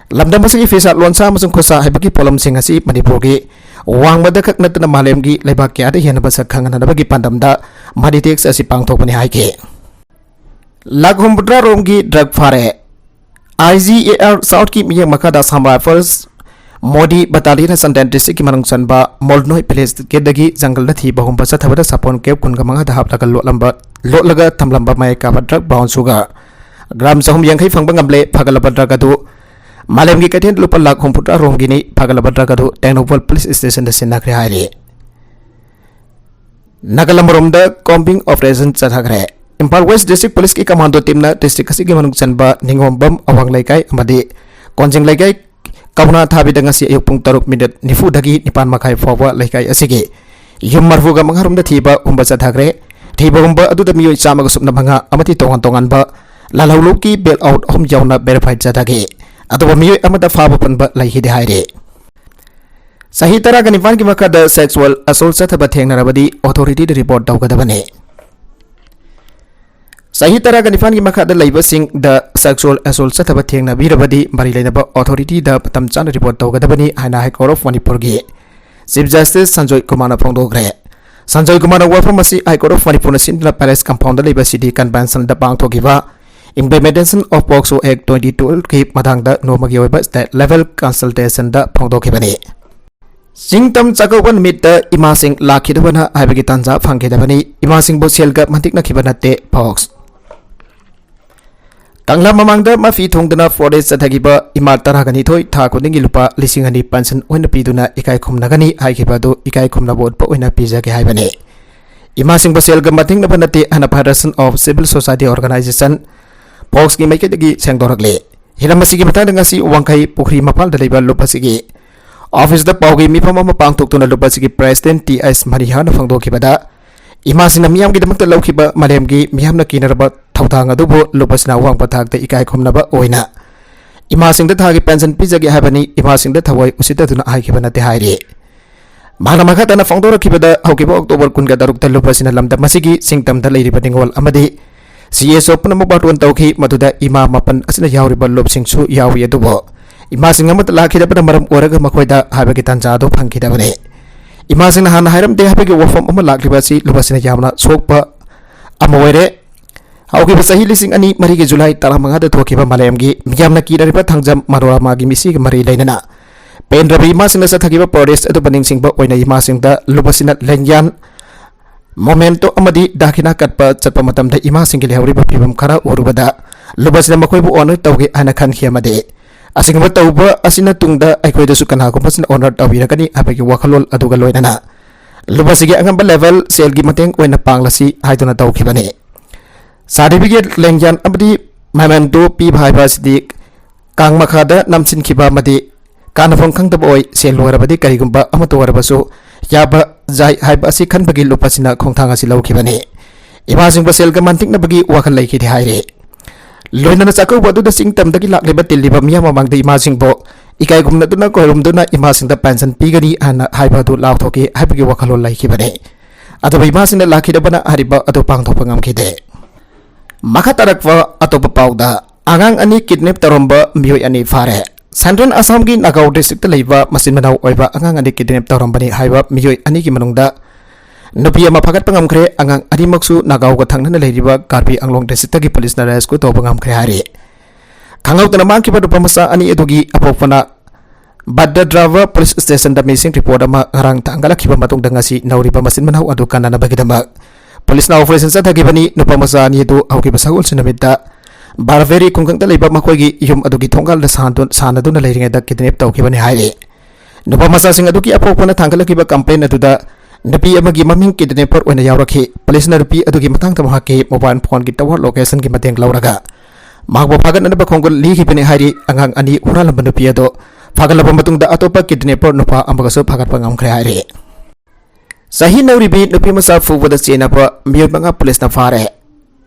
ꯂꯝꯗꯝ ꯑꯁꯤꯒꯤ ꯐꯤꯁꯥ ꯂꯣꯟꯁꯥ ꯑꯃꯁꯨꯡ ꯈꯨꯠꯁꯥ ꯍꯩꯕꯒꯤ ꯄꯣꯠꯂꯝꯁꯤꯡ ꯑꯁꯤ ꯃꯅꯤꯄꯨꯔꯒꯤ ꯋꯥꯡꯃꯗ ꯈꯛ ꯅꯠꯇꯅ ꯃꯥꯂꯦꯝꯒꯤ ꯂꯩꯕꯥꯛ ꯀꯌꯥꯗ ꯍꯦꯟꯅ ꯃꯁꯛ ꯈꯪꯍꯟꯅꯕꯒꯤ ꯄꯥꯟꯗꯝꯗ ꯃꯅꯤ ꯇꯦꯛꯁ ꯑꯁꯤ ꯄꯥꯡꯊꯣꯛꯄꯅꯤ ꯍꯥꯏꯈꯤ꯫ ꯂꯥꯈ ꯍꯨꯝꯐꯨꯇꯔꯥ ꯔꯣꯝꯒꯤ ꯗ꯭ꯔꯒ ꯐꯥꯔꯦ꯫ ꯑꯥꯏ ꯖꯤ ꯑꯦ ꯑꯥꯔ ꯁꯥꯎꯠꯀꯤ ꯃꯤꯠꯌꯦꯡ ꯃꯈꯥꯗ ꯑꯁꯥꯝ ꯔꯥꯏꯐꯜꯁ ꯃꯣꯗꯤ ꯕꯇꯥꯂꯤꯌꯟꯅ ꯆꯥꯟꯗꯦꯜ ꯗꯤꯁꯇ꯭ꯔꯤꯛꯀꯤ ꯃꯅꯨꯡ ꯆꯟꯕ ꯃꯣꯜꯅꯣꯏ ꯚꯤꯂꯦꯖꯀꯤꯗꯒꯤ ꯖꯪꯒꯜꯗ ꯊꯤꯕ ꯍꯨꯝꯕ ꯆꯠꯊꯕꯗ ꯁꯥꯄꯣꯟ ꯀꯦꯞ ꯀꯨꯟꯒ ꯃꯉꯥꯗ ꯍꯥꯞꯂꯒ ꯂꯣꯠꯂꯝꯕ, ꯂꯣꯠꯂꯒ ꯊꯝꯂꯝꯕ ꯃꯌꯥꯏ ꯀꯥꯕ ꯗ꯭ꯔꯒ ꯕ꯭ꯔꯥꯎꯟ ꯁꯨꯒꯔ ꯒ꯭ꯔꯥꯝ ꯆꯍꯨꯝ ꯌꯥꯡꯈꯩ ꯐꯪꯕ ꯉꯝꯂꯦ꯫ ꯐꯒꯠꯂꯕ ꯗ꯭ꯔꯒ ꯑꯗꯨ ꯃꯥꯂꯦꯝꯒꯤ ꯀꯩꯊꯦꯜꯗ ꯂꯨꯄꯥ ꯂꯥꯈ ꯍꯨꯝꯐꯨꯇꯔꯥ ꯔꯣꯝꯒꯤꯅꯤ꯫ ꯐꯒꯠꯂꯕ ꯗ꯭ꯔꯒ ꯑꯗꯨ ꯇꯦꯡꯅꯧꯄꯜ ꯄꯨꯂꯤꯁ ꯁ꯭ꯇꯦꯁꯟꯗ ꯁꯤꯟꯅꯈ꯭ꯔꯦ ꯍꯥꯏꯔꯤ꯫ ꯅꯥꯒꯥꯂꯝ ꯔꯣꯝꯗ ꯀꯣꯝꯕꯤꯡ ꯑꯣꯄꯔꯦꯁꯟ ꯆꯠꯊꯈ꯭ꯔꯦ꯫ ꯏꯝꯐꯥꯜ ꯋꯦꯁ ꯗꯤꯁꯇ꯭ꯔꯤꯛ ꯄꯨꯂꯤꯁꯀꯤ ꯀꯃꯥꯟꯗꯣ ꯇꯤꯝꯅ ꯗꯤꯁꯇ꯭ꯔꯤꯛ ꯑꯁꯤꯒꯤ ꯃꯅꯨꯡ ꯆꯟꯕ ꯅꯤꯉꯣꯝꯕꯝ ꯑꯋꯥꯡ ꯂꯩꯀꯥꯏ ꯑꯃꯗꯤ ꯀꯣꯟꯖꯤꯡ ꯂꯩꯀꯥꯏ ꯀꯧꯅꯥ ꯊꯥꯕꯤꯗ ꯉꯁꯤ ꯑꯌꯨꯛ ꯄꯨꯡ ꯇꯔꯨꯛ ꯃꯤꯅꯤꯠ ꯅꯤꯐꯨꯗꯒꯤ ꯅꯤꯄꯥꯟ ꯃꯈꯥꯏ ꯐꯥꯎꯕ ꯂꯩꯀꯥꯏ ꯑꯁꯤꯒꯤ ꯌꯨꯝ ꯃꯔꯐꯨꯒ ꯃꯉꯥ ꯔꯣꯝꯗ ꯊꯤꯕ ꯍꯨꯝꯕ ꯆꯠꯊꯈ꯭ꯔꯦ꯫ ꯊꯤꯕ ꯍꯨꯝꯕ ꯑꯗꯨꯗ ꯃꯤꯑꯣꯏ ꯆꯥꯝꯃꯒ ꯁꯨꯞꯅ ꯃꯉꯥ ꯑꯃꯗꯤ ꯇꯣꯉꯥꯟ ꯇꯣꯉꯥꯟꯕ ꯂꯥꯜꯍꯧꯂꯨꯞꯀꯤ ꯕꯦꯜ ꯑꯥꯎꯠ ꯑꯍꯨꯝ ꯌꯥꯎꯅ ꯚꯦꯔꯤꯐꯥꯏ ꯆꯠꯊꯈꯤ꯫ ꯑꯗꯨꯕꯨ ꯃꯤꯑꯣꯏ ꯑꯃꯗ ꯐꯥꯕ ꯄꯟꯕ ꯂꯩꯈꯤꯗꯦ ꯍꯥꯏꯔꯤ꯫ ꯆꯍꯤ ꯇꯔꯥꯒ ꯅꯤꯄꯥꯟꯒꯤ ꯃꯈꯥꯗ ꯁꯦꯛꯁꯨꯑꯦꯜ ꯑꯁꯣꯜ ꯆꯠꯊꯕ ꯊꯦꯡꯅꯔꯕꯗꯤ ꯑꯣꯊꯣꯔꯤꯇꯤꯗ ꯔꯤꯄꯣꯔꯠ ꯇꯧꯒꯗꯕꯅꯤ꯫ ꯆꯍꯤ ꯇꯔꯥꯒ ꯅꯤꯄꯥꯟꯒꯤ ꯃꯈꯥꯗ ꯂꯩꯕꯁꯤꯡꯗ ꯁꯦꯛꯁꯨꯑꯦꯜ ꯑꯁꯣꯜ ꯆꯠꯊꯕ ꯊꯦꯡꯅꯕꯤꯔꯕꯗꯤ ꯃꯔꯤ ꯂꯩꯅꯕ ꯑꯣꯊꯣꯔꯤꯇꯤꯗ ꯃꯇꯝ ꯆꯥꯅ ꯔꯤꯄꯣꯔꯠ ꯇꯧꯒꯗꯕꯅꯤ ꯍꯥꯏꯅ ꯍꯥꯏ ꯀꯣꯔꯠ ꯑꯣꯐ ꯃꯅꯤꯄꯨꯔꯒꯤ ꯆꯤꯐ ꯖꯁꯇꯤꯁ ꯁꯟꯖꯣꯏ ꯀꯨꯃꯥꯔꯅ ꯐꯣꯡꯗꯣꯛꯈ꯭ꯔꯦ꯫ ꯁꯟꯖꯣꯏ ꯀꯨꯃꯥꯔꯅ ꯋꯥꯐꯝ ꯑꯁꯤ ꯍꯥꯏ ꯀꯣꯔꯠ ꯑꯣꯐ ꯃꯅꯤꯄꯨꯔꯅ ꯁꯤꯟꯗꯨꯅ ꯄꯦꯂꯦꯁ ꯀꯝꯄꯥꯎꯟꯗ ꯂꯩꯕ ꯁꯤꯇꯤ ꯀꯟꯚꯦꯟꯁꯟꯗ ꯄꯥꯡꯊꯣꯛꯈꯤꯕ Implementation of POCSO Act twenty twelve ꯀꯤ ꯃꯇꯥꯡꯗ ꯅꯣꯡꯃꯒꯤ ꯑꯣꯏꯕ state level consultation ꯗ ꯐꯣꯡꯗꯣꯛꯈꯤꯕꯅꯤ꯫ ꯆꯤꯡꯇꯝ ꯆꯥꯛꯀꯧꯕ ꯅꯨꯃꯤꯠꯇ ꯏꯃꯥꯁꯤꯡ ꯂꯥꯛꯈꯤꯗꯕꯅ ꯍꯥꯏꯕꯒꯤ ꯇꯥꯟꯖꯥ ꯐꯪꯈꯤꯗꯕꯅꯤ꯫ ꯏꯃꯥꯁꯤꯡꯕꯨ ꯁꯦꯜꯒ ꯃꯟꯇꯤꯛꯅꯈꯤꯕ ꯅꯠꯇꯦ, ꯐꯣꯛꯁ꯫ ꯀꯪꯂꯥ ꯃꯃꯥꯡꯗ ꯃꯐꯤ ꯊꯣꯡꯗꯨꯅ forest ꯆꯠꯊꯈꯤꯕ ꯏꯃꯥ ꯇꯔꯥꯒ ꯅꯤꯊꯣꯏ ꯊꯥ ꯈꯨꯗꯤꯡꯒꯤ ꯂꯨꯄꯥ ꯂꯤꯁꯤꯡ ꯑꯅꯤ pension ꯑꯣꯏꯅ ꯄꯤꯗꯨꯅ ꯏꯀꯥꯏ ꯈꯨꯝꯅꯒꯅꯤ ꯍꯥꯏꯈꯤꯕ ꯑꯗꯨ ꯏꯀꯥꯏ ꯈꯨꯝꯅꯕ ꯎꯠꯄ ꯑꯣꯏꯅ ꯄꯤꯖꯒꯦ ꯍꯥꯏꯕꯅꯤ꯫ ꯏꯃꯥꯁꯤꯡꯕꯨ ꯁꯦꯜꯒ ꯃꯇꯦꯡꯅꯕ ꯅꯠꯇꯦ ꯍꯥꯏꯅ Federation of Civil Society Organization, ꯐꯣꯛꯁꯀꯤ ꯃꯥꯏꯀꯩꯗꯒꯤ ꯁꯦꯡꯗꯣꯔꯛꯂꯤ꯫ ꯍꯤꯔꯝ ꯑꯁꯤꯒꯤ ꯃꯇꯥꯡꯗ ꯉꯁꯤ ꯋꯥꯡꯈꯩ ꯄꯨꯈ꯭ꯔꯤ ꯃꯄꯥꯜꯗ ꯂꯩꯕ ꯂꯨꯞ ꯑꯁꯤꯒꯤ ꯑꯣꯐꯤꯁꯇ ꯄꯥꯎꯒꯤ ꯃꯤꯐꯝ ꯑꯃ ꯄꯥꯡꯊꯣꯛꯇꯨꯅ ꯂꯨꯞ ꯑꯁꯤꯒꯤ President ꯇꯤ ꯑꯦꯁ ꯃꯅꯤꯍꯥꯔꯅ ꯐꯣꯡꯗꯣꯛꯈꯤꯕꯗ, ꯏꯃꯥꯁꯤꯡꯅ ꯃꯤꯌꯥꯝꯒꯤꯗꯃꯛꯇ ꯂꯧꯈꯤꯕ ꯃꯥꯂꯦꯝꯒꯤ ꯃꯤꯌꯥꯝꯅ ꯀꯤꯅꯔꯕ ꯊꯧꯗꯥꯡ ꯑꯗꯨꯕꯨ ꯂꯨꯞ ꯑꯁꯤꯅ ꯑꯋꯥꯡꯕ ꯊꯥꯛꯇ ꯏꯀꯥꯏ ꯈꯨꯝꯅꯕ ꯑꯣꯏꯅ ꯏꯃꯥꯁꯤꯡꯗ ꯊꯥꯒꯤ pension ꯄꯤꯖꯒꯦ ꯍꯥꯏꯕꯅꯤ꯫ ꯏꯃꯥꯁꯤꯡꯗ ꯊꯑꯣꯏ ꯎꯁꯤꯠꯇꯗꯨꯅ ꯍꯥꯏꯈꯤꯕ ꯅꯠꯇꯦ ꯍꯥꯏꯔꯤ꯫ ꯃꯍꯥꯛꯅ ꯃꯈꯥ ꯇꯥꯅ ꯐꯣꯡꯗꯣꯔꯛꯈꯤꯕꯗ, ꯍꯧꯈꯤꯕ October ꯀꯨꯟꯒ ꯇꯔꯨꯛꯇ ꯂꯨꯞ ꯑꯁꯤꯅ ꯂꯝꯗꯝ ꯑꯁꯤꯒꯤ ꯆꯤꯡꯇꯝꯗ ꯂꯩꯔꯤꯕ ꯅꯤꯉꯣꯜ ꯑꯃꯗꯤ ꯁꯤ ꯑꯦꯁ ꯑꯣ ꯄꯨꯝꯅꯃꯛ ꯕꯥꯔꯇꯣꯟ ꯇꯧꯈꯤ꯫ ꯃꯗꯨꯗ ꯏꯃꯥ ꯃꯥꯄꯟ ꯑꯁꯤꯅ ꯌꯥꯎꯔꯤꯕ ꯂꯨꯞꯁꯤꯡꯁꯨ ꯌꯥꯎꯏ, ꯑꯗꯨꯕꯨ ꯏꯃꯥꯁꯤꯡ ꯑꯃꯠꯇ ꯂꯥꯛꯈꯤꯗꯕꯅ ꯃꯔꯝ ꯑꯣꯏꯔꯒ ꯃꯈꯣꯏꯗ ꯍꯥꯏꯕꯒꯤ ꯇꯥꯟꯖꯥ ꯑꯗꯨ ꯐꯪꯈꯤꯗꯕꯅꯤ꯫ ꯏꯃꯥꯁꯤꯡꯅ ꯍꯥꯟꯅ ꯍꯥꯏꯔꯝꯗꯦ ꯍꯥꯏꯕꯒꯤ ꯋꯥꯐꯝ ꯑꯃ ꯂꯥꯛꯂꯤꯕ ꯑꯁꯤ ꯂꯨꯞ ꯑꯁꯤꯅ ꯌꯥꯝꯅ ꯁꯣꯛꯄ ꯑꯃ ꯑꯣꯏꯔꯦ꯫ ꯍꯧꯈꯤꯕ ꯆꯍꯤ ꯂꯤꯁꯤꯡ ꯑꯅꯤ ꯃꯔꯤꯒꯤ ꯖꯨꯂꯥꯏ ꯇꯔꯥꯃꯉꯥꯗ ꯊꯣꯛꯈꯤꯕ ꯃꯥꯂꯦꯝꯒꯤ ꯃꯤꯌꯥꯝꯅ ꯀꯤꯅꯔꯤꯕ ꯊꯥꯡꯖꯝ ꯃꯅꯣꯔꯥꯃꯥꯒꯤ ꯃꯤꯁꯤꯒ ꯃꯔꯤ ꯂꯩꯅꯅ ꯄꯦꯟꯗ꯭ꯔꯕ ꯏꯃꯥꯁꯤꯡꯅ ꯆꯠꯊꯈꯤꯕ forest ꯑꯗꯨꯕꯨ ꯅꯤꯡꯁꯤꯡꯕ ꯑꯣꯏꯅ ꯏꯃꯥꯁꯤꯡꯗ ꯂꯨꯞ ꯑꯁꯤꯅ ꯂꯦꯡꯌꯥꯟ, ꯃꯣꯃꯦꯟꯇꯣ ꯑꯃꯗꯤ ꯗꯥꯈꯤꯅꯥ ꯀꯠꯄ ꯆꯠꯄ ꯃꯇꯝꯗ ꯏꯃꯥꯁꯤꯡꯒꯤ ꯂꯩꯍꯧꯔꯤꯕ ꯐꯤꯕꯝ ꯈꯔ ꯎꯔꯨꯕꯗ ꯂꯨꯞ ꯑꯁꯤꯅ ꯃꯈꯣꯏꯕꯨ honor ꯇꯧꯒꯦ ꯍꯥꯏꯅ ꯈꯟꯈꯤ ꯑꯃꯗꯤ ꯑꯁꯤꯒꯨꯝꯕ ꯇꯧꯕ ꯑꯁꯤꯅ ꯇꯨꯡꯗ ꯑꯩꯈꯣꯏꯗꯁꯨ ꯀꯅꯥꯒꯨꯝꯕꯁꯤꯅ honor ꯇꯧꯕꯤꯔꯛꯀꯅꯤ ꯍꯥꯏꯕꯒꯤ ꯋꯥꯈꯜꯂꯣꯟ ꯑꯗꯨꯒ ꯂꯣꯏꯅꯅ ꯂꯨꯞ ꯑꯁꯤꯒꯤ ꯑꯉꯝꯕ level ꯁꯦꯜꯒꯤ ꯃꯇꯦꯡ ꯑꯣꯏꯅ ꯄꯥꯡꯂꯁꯤ ꯍꯥꯏꯗꯨꯅ ꯇꯧꯈꯤꯕꯅꯤ꯫ Certificate, ꯂꯦꯡꯌꯥꯟ ꯑꯃꯗꯤ ꯃꯦꯃꯦꯟꯇꯣ ꯄꯤꯕ ꯍꯥꯏꯕ ꯑꯁꯤꯗꯤ ꯀꯥꯡ ꯃꯈꯥꯗ ꯅꯝꯁꯤꯟꯈꯤꯕ ꯑꯃꯗꯤ ꯀꯥꯟꯅꯐꯝ ꯈꯪꯗꯕ ꯑꯣꯏ꯫ ꯁꯦꯜ ꯂꯣꯏꯔꯕꯗꯤ ꯀꯔꯤꯒꯨꯝꯕ ꯑꯃꯠꯇ ꯑꯣꯏꯔꯕꯁꯨ ꯌꯥꯕ ꯌꯥꯏ ꯍꯥꯏꯕ ꯑꯁꯤ ꯈꯟꯕꯒꯤ ꯂꯨꯞ ꯑꯁꯤꯅ ꯈꯣꯡꯊꯥꯡ ꯑꯁꯤ ꯂꯧꯈꯤꯕꯅꯤ꯫ ꯏꯃꯥꯁꯤꯡꯕꯨ ꯁꯦꯜꯒ ꯃꯟꯇꯤꯛꯅꯕꯒꯤ ꯋꯥꯈꯜ ꯂꯩꯈꯤꯗꯦ ꯍꯥꯏꯔꯤ꯫ ꯂꯣꯏꯅꯅ ꯆꯥꯛꯀꯧꯕ ꯑꯗꯨꯗ ꯆꯤꯡ ꯇꯝꯗꯒꯤ ꯂꯥꯛꯂꯤꯕ ꯇꯤꯜꯂꯤꯕ ꯃꯤꯌꯥꯝ ꯃꯃꯥꯡꯗ ꯏꯃꯥꯁꯤꯡꯕꯨ ꯏꯀꯥꯏ ꯈꯨꯝꯅꯗꯨꯅ ꯈꯣꯏꯔꯨꯝꯗꯨꯅ ꯏꯃꯥꯁꯤꯡꯗ pension ꯄꯤꯒꯅꯤ ꯍꯥꯏꯅ ꯍꯥꯏꯕ ꯑꯗꯨ ꯂꯥꯎꯊꯣꯛꯈꯤ ꯍꯥꯏꯕꯒꯤ ꯋꯥꯈꯜꯂꯣꯟ ꯂꯩꯈꯤꯕꯅꯤ꯫ ꯑꯗꯨꯕꯨ ꯏꯃꯥꯁꯤꯡꯅ ꯂꯥꯛꯈꯤꯗꯕꯅ ꯍꯥꯏꯔꯤꯕ ꯑꯗꯨ ꯄꯥꯡꯊꯣꯛꯄ ꯉꯝꯈꯤꯗꯦ꯫ ꯃꯈꯥ ꯇꯥꯔꯛꯄ ꯑꯇꯣꯞꯄ ꯄꯥꯎꯗ, ꯑꯉꯥꯡ ꯑꯅꯤ kidnap ꯇꯧꯔꯝꯕ ꯃꯤꯑꯣꯏ ꯑꯅꯤ ꯐꯥꯔꯦ꯫ Central Assam ꯒꯤ Nagaon district ꯇ ꯂꯩꯕ ꯃꯆꯤꯟ ꯃꯅꯥꯎ ꯑꯣꯏꯕ ꯑꯉꯥꯡ ꯑꯅꯤ kidnap ꯇꯧꯔꯝꯕꯅꯤ ꯍꯥꯏꯕ ꯃꯤꯑꯣꯏ ꯑꯅꯤꯒꯤ ꯃꯅꯨꯡꯗ ꯅꯨꯄꯤ ꯑꯃ ꯐꯥꯒꯠꯄ ꯉꯝꯈ꯭ꯔꯦ꯫ ꯑꯉꯥꯡ ꯑꯅꯤꯃꯛꯁꯨ ꯅꯥꯒꯥꯎꯒ ꯊꯪꯅꯅ ꯂꯩꯔꯤꯕ ꯀꯥꯔꯕꯤ ꯑꯪꯂꯣꯡ ꯗꯤꯁꯇ꯭ꯔꯤꯛꯇꯒꯤ ꯄꯨꯂꯤꯁꯅ ꯔꯦꯁꯀ꯭ꯌꯨ ꯇꯧꯕ ꯉꯝꯈ꯭ꯔꯦ ꯍꯥꯏꯔꯤ꯫ ꯈꯪꯍꯧꯗꯅ ꯃꯥꯡꯈꯤꯕ ꯅꯨꯄꯥ ꯃꯆꯥ ꯑꯅꯤ ꯑꯗꯨꯒꯤ ꯑꯄꯣꯛꯄꯅ ꯕꯗ꯭ꯔꯗ꯭ꯔꯥꯕ ꯄꯨꯂꯤꯁ ꯁ꯭ꯇꯦꯁꯟꯗ ꯃꯤꯁꯤꯡ ꯔꯤꯄꯣꯔꯠ ꯑꯃ ꯉꯔꯥꯡ ꯊꯥꯡꯒꯠꯂꯛꯈꯤꯕ ꯃꯇꯨꯡꯗ ꯉꯁꯤ ꯅꯧꯔꯤꯕ ꯃꯆꯤꯟ ꯃꯅꯥꯎ ꯑꯗꯨ ꯀꯟꯅꯅꯕꯒꯤꯗꯃꯛ ꯄꯨꯂꯤꯁꯅ ꯑꯣꯄꯔꯦꯁꯟ ꯆꯠꯊꯈꯤꯕꯅꯤ꯫ ꯅꯨꯄꯥ ꯃꯆꯥ ꯑꯅꯤ ꯑꯗꯨ ꯍꯧꯈꯤꯕ ꯁꯒꯣꯜꯁꯦꯟ ꯅꯨꯃꯤꯠꯇ ꯕꯥꯔꯕꯦꯔꯤ ꯈꯨꯡꯒꯪꯗ ꯂꯩꯕ ꯃꯈꯣꯏꯒꯤ ꯌꯨꯝ ꯑꯗꯨꯒꯤ ꯊꯣꯡꯒꯥꯜꯗ ꯁꯥꯟꯅꯗꯨ-, ꯁꯥꯟꯅꯗꯨꯅ ꯂꯩꯔꯤꯉꯩꯗ ꯀꯤꯗꯅꯦꯞ ꯇꯧꯈꯤꯕꯅꯤ ꯍꯥꯏꯔꯤ꯫ ꯅꯨꯄꯥ ꯃꯆꯥꯁꯤꯡ ꯑꯗꯨꯒꯤ ꯑꯄꯣꯛꯄꯅ ꯊꯥꯡꯒꯠꯂꯛꯈꯤꯕ ꯀꯝꯄ꯭ꯂꯦꯟ ꯑꯗꯨꯗ ꯅꯨꯄꯤ ꯑꯃꯒꯤ ꯃꯃꯤꯡ ꯀꯤꯗꯅꯦꯄꯔ ꯑꯣꯏꯅ ꯌꯥꯎꯔꯛꯈꯤ꯫ ꯄꯨꯂꯤꯁꯅ ꯅꯨꯄꯤ ꯑꯗꯨꯒꯤ ꯃꯇꯥꯡꯗ ꯃꯍꯥꯛꯀꯤ ꯃꯣꯕꯥꯏꯜ ꯐꯣꯟꯒꯤ ꯇꯋꯥꯔ ꯂꯣꯀꯦꯁꯟꯒꯤ ꯃꯇꯦꯡ ꯂꯧꯔꯒ ꯃꯍꯥꯛꯄꯨ ꯐꯥꯒꯠꯅꯅꯕ ꯈꯣꯡꯒꯨꯜ ꯂꯤꯈꯤꯕꯅꯤ ꯍꯥꯏꯔꯤ꯫ ꯑꯉꯥꯡ ꯑꯅꯤ ꯍꯨꯔꯥꯜꯂꯝꯕ ꯅꯨꯄꯤ ꯑꯗꯨ ꯐꯥꯒꯠꯂꯕ ꯃꯇꯨꯡꯗ ꯑꯇꯣꯞꯄ ꯀꯤꯗꯅꯦꯄꯔ ꯅꯨꯄꯥ ꯑꯃꯒꯁꯨ ꯐꯥꯒꯠꯄ ꯉꯝꯈ꯭ꯔꯦ ꯍꯥꯏꯔꯤ꯫ ꯆꯍꯤ ꯅꯧꯔꯤꯕꯤ ꯅꯨꯄꯤ ꯃꯆꯥ ꯐꯨꯕꯗ ꯆꯦꯟꯅꯕ ꯃꯤꯑꯣꯏ ꯃꯉꯥ ꯄꯨꯂꯤꯁꯅ ꯐꯥꯔꯦ꯫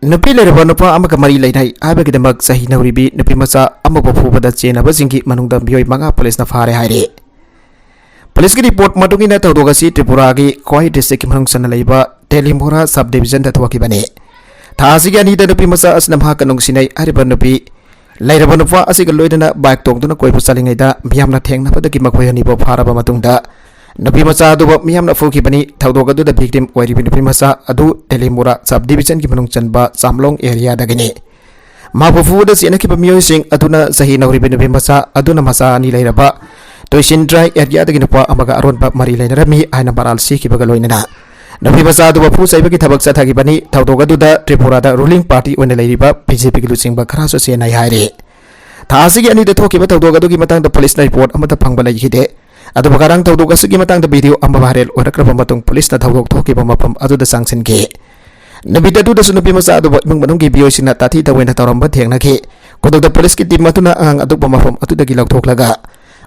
ꯅꯨꯄꯤ ꯂꯩꯔꯕ ꯅꯨꯄꯥ ꯑꯃꯒ ꯃꯔꯤ ꯂꯩꯅꯩ ꯍꯥꯏꯕꯒꯤꯗꯃꯛ ꯆꯍꯤ ꯅꯧꯔꯤꯕꯤ ꯅꯨꯄꯤ ꯃꯆꯥ ꯑꯃꯕꯨ ꯐꯨꯕꯗ ꯆꯦꯟꯅꯕꯁꯤꯡꯒꯤ ꯃꯅꯨꯡꯗ ꯃꯤꯑꯣꯏ ꯃꯉꯥ ꯄꯨꯂꯤꯁꯅ ꯐꯥꯔꯦ ꯍꯥꯏꯔꯤ꯫ ꯄꯨꯂꯤꯁꯀꯤ ꯔꯤꯄꯣꯔꯠ ꯃꯇꯨꯡ ꯏꯟꯅ ꯊꯧꯗꯣꯛ ꯑꯁꯤ ꯇ꯭ꯔꯤꯄꯨꯔꯥꯒꯤ ꯈ꯭ꯋꯥꯏ ꯗꯤꯁꯇ꯭ꯔꯤꯛꯀꯤ ꯃꯅꯨꯡ ꯆꯟꯅ ꯂꯩꯕ ꯇꯦꯂꯤꯃꯣꯔꯥ ꯁꯕ ꯗꯤꯕꯤꯖꯟꯗ ꯊꯣꯛꯈꯤꯕꯅꯤ꯫ ꯊꯥ ꯑꯁꯤꯒꯤ ꯑꯅꯤꯗ ꯅꯨꯄꯤ ꯃꯆꯥ ꯑꯁꯤꯅ ꯃꯍꯥꯛꯀ ꯅꯨꯡꯁꯤꯅꯩ ꯍꯥꯏꯔꯤꯕ ꯅꯨꯄꯤ ꯂꯩꯔꯕ ꯅꯨꯄꯥ ꯑꯁꯤꯒ ꯂꯣꯏꯅꯅ ꯕꯥꯏꯛ ꯇꯣꯡꯗꯨꯅ ꯀꯣꯏꯕ ꯆꯠꯂꯤꯉꯩꯗ ꯃꯤꯌꯥꯝꯅ ꯊꯦꯡꯅꯕꯗꯒꯤ ꯃꯈꯣꯏ ꯑꯅꯤꯕꯨ ꯐꯥꯔꯕ ꯃꯇꯨꯡꯗ ꯅꯨꯄꯤ ꯃꯆꯥ ꯑꯗꯨꯕꯨ ꯃꯤꯌꯥꯝꯅ ꯐꯨꯈꯤꯕꯅꯤ꯫ ꯊꯧꯗꯣꯛ ꯑꯗꯨꯗ ꯚꯤꯛꯇꯤꯝ ꯑꯣꯏꯔꯤꯕ ꯅꯨꯄꯤ ꯃꯆꯥ ꯑꯗꯨ ꯇꯦꯂꯤꯃꯨꯔꯥ ꯁꯕ ꯗꯤꯕꯤꯖꯟꯒꯤ ꯃꯅꯨꯡ ꯆꯟꯕ ꯆꯥꯝꯂꯣꯡ ꯑꯦꯔꯤꯌꯥꯗꯒꯤꯅꯤ꯫ ꯃꯍꯥꯛꯄꯨ ꯐꯨꯕꯗ ꯆꯦꯟꯅꯈꯤꯕ ꯃꯤꯑꯣꯏꯁꯤꯡ ꯑꯗꯨꯅ ꯆꯍꯤ ꯅꯧꯔꯤꯕ ꯅꯨꯄꯤ ꯃꯆꯥ ꯑꯗꯨꯅ ꯃꯆꯥ ꯑꯅꯤ ꯂꯩꯔꯕ ꯇꯣꯏꯁꯤꯟꯗ꯭ꯔꯥꯏ ꯑꯦꯔꯤꯌꯥꯗꯒꯤ ꯅꯨꯄꯥ ꯑꯃꯒ ꯑꯔꯣꯟꯕ ꯃꯔꯤ ꯂꯩꯅꯔꯝꯃꯤ ꯍꯥꯏꯅ ꯃꯔꯥꯜ ꯁꯤꯈꯤꯕꯒ ꯂꯣꯏꯅꯅ ꯅꯨꯄꯤ ꯃꯆꯥ ꯑꯗꯨꯕꯨ ꯐꯨ ꯆꯩꯕꯒꯤ ꯊꯕꯛ ꯆꯠꯊꯈꯤꯕꯅꯤ꯫ ꯊꯧꯗꯣꯛ ꯑꯗꯨꯗ ꯇ꯭ꯔꯤꯄꯨꯔꯥꯗ ꯔꯨꯂꯤꯡ ꯄꯥꯔꯇꯤ ꯑꯣꯏꯅ ꯂꯩꯔꯤꯕ ꯕꯤ ꯖꯦ ꯄꯤꯒꯤ ꯂꯨꯆꯤꯡꯕ ꯈꯔꯁꯨ ꯆꯦꯟꯅꯩ ꯍꯥꯏꯔꯤ꯫ ꯊꯥ ꯑꯁꯤꯒꯤ ꯑꯅꯤꯗ ꯊꯣꯛꯈꯤꯕ ꯊꯧꯗꯣꯛ ꯑꯗꯨꯒꯤ ꯃꯇꯥꯡꯗ ꯄꯨꯂꯤꯁꯅ ꯔꯤꯄꯣꯔꯠ ꯑꯃꯠꯇ ꯐꯪꯕ ꯂꯩꯈꯤꯗꯦ꯫ ꯑꯗꯨꯕꯨ ꯉꯔꯥꯡ ꯊꯧꯗꯣꯛ ꯑꯁꯤꯒꯤ ꯃꯇꯥꯡꯗ ꯚꯤꯗꯤꯑꯣ ꯑꯃ ꯚꯥꯏꯔꯦꯜ ꯑꯣꯏꯔꯛꯂꯕ ꯃꯇꯨꯡ ꯄꯨꯂꯤꯁꯅ ꯊꯧꯗꯣꯛ ꯊꯣꯛꯈꯤꯕ ꯃꯐꯝ ꯑꯗꯨꯗ ꯆꯪꯁꯤꯟꯈꯤ꯫ ꯅꯨꯃꯤꯠ ꯑꯗꯨꯗꯁꯨ ꯅꯨꯄꯤ ꯃꯆꯥ ꯑꯗꯨꯕꯨ ꯏꯃꯨꯡ ꯃꯅꯨꯡꯒꯤ ꯃꯤꯑꯣꯏꯁꯤꯡꯅ ꯇꯥꯊꯤ ꯇꯧꯑꯣꯏꯅ ꯇꯧꯔꯝꯕ ꯊꯦꯡꯅꯈꯤ꯫ ꯈꯨꯗꯛꯇ ꯄꯨꯂꯤꯁꯀꯤ ꯇꯤꯝ ꯑꯗꯨꯅ ꯑꯉꯥꯡ ꯑꯗꯨꯕꯨ ꯃꯐꯝ ꯑꯗꯨꯗꯒꯤ ꯂꯧꯊꯣꯛꯂꯒ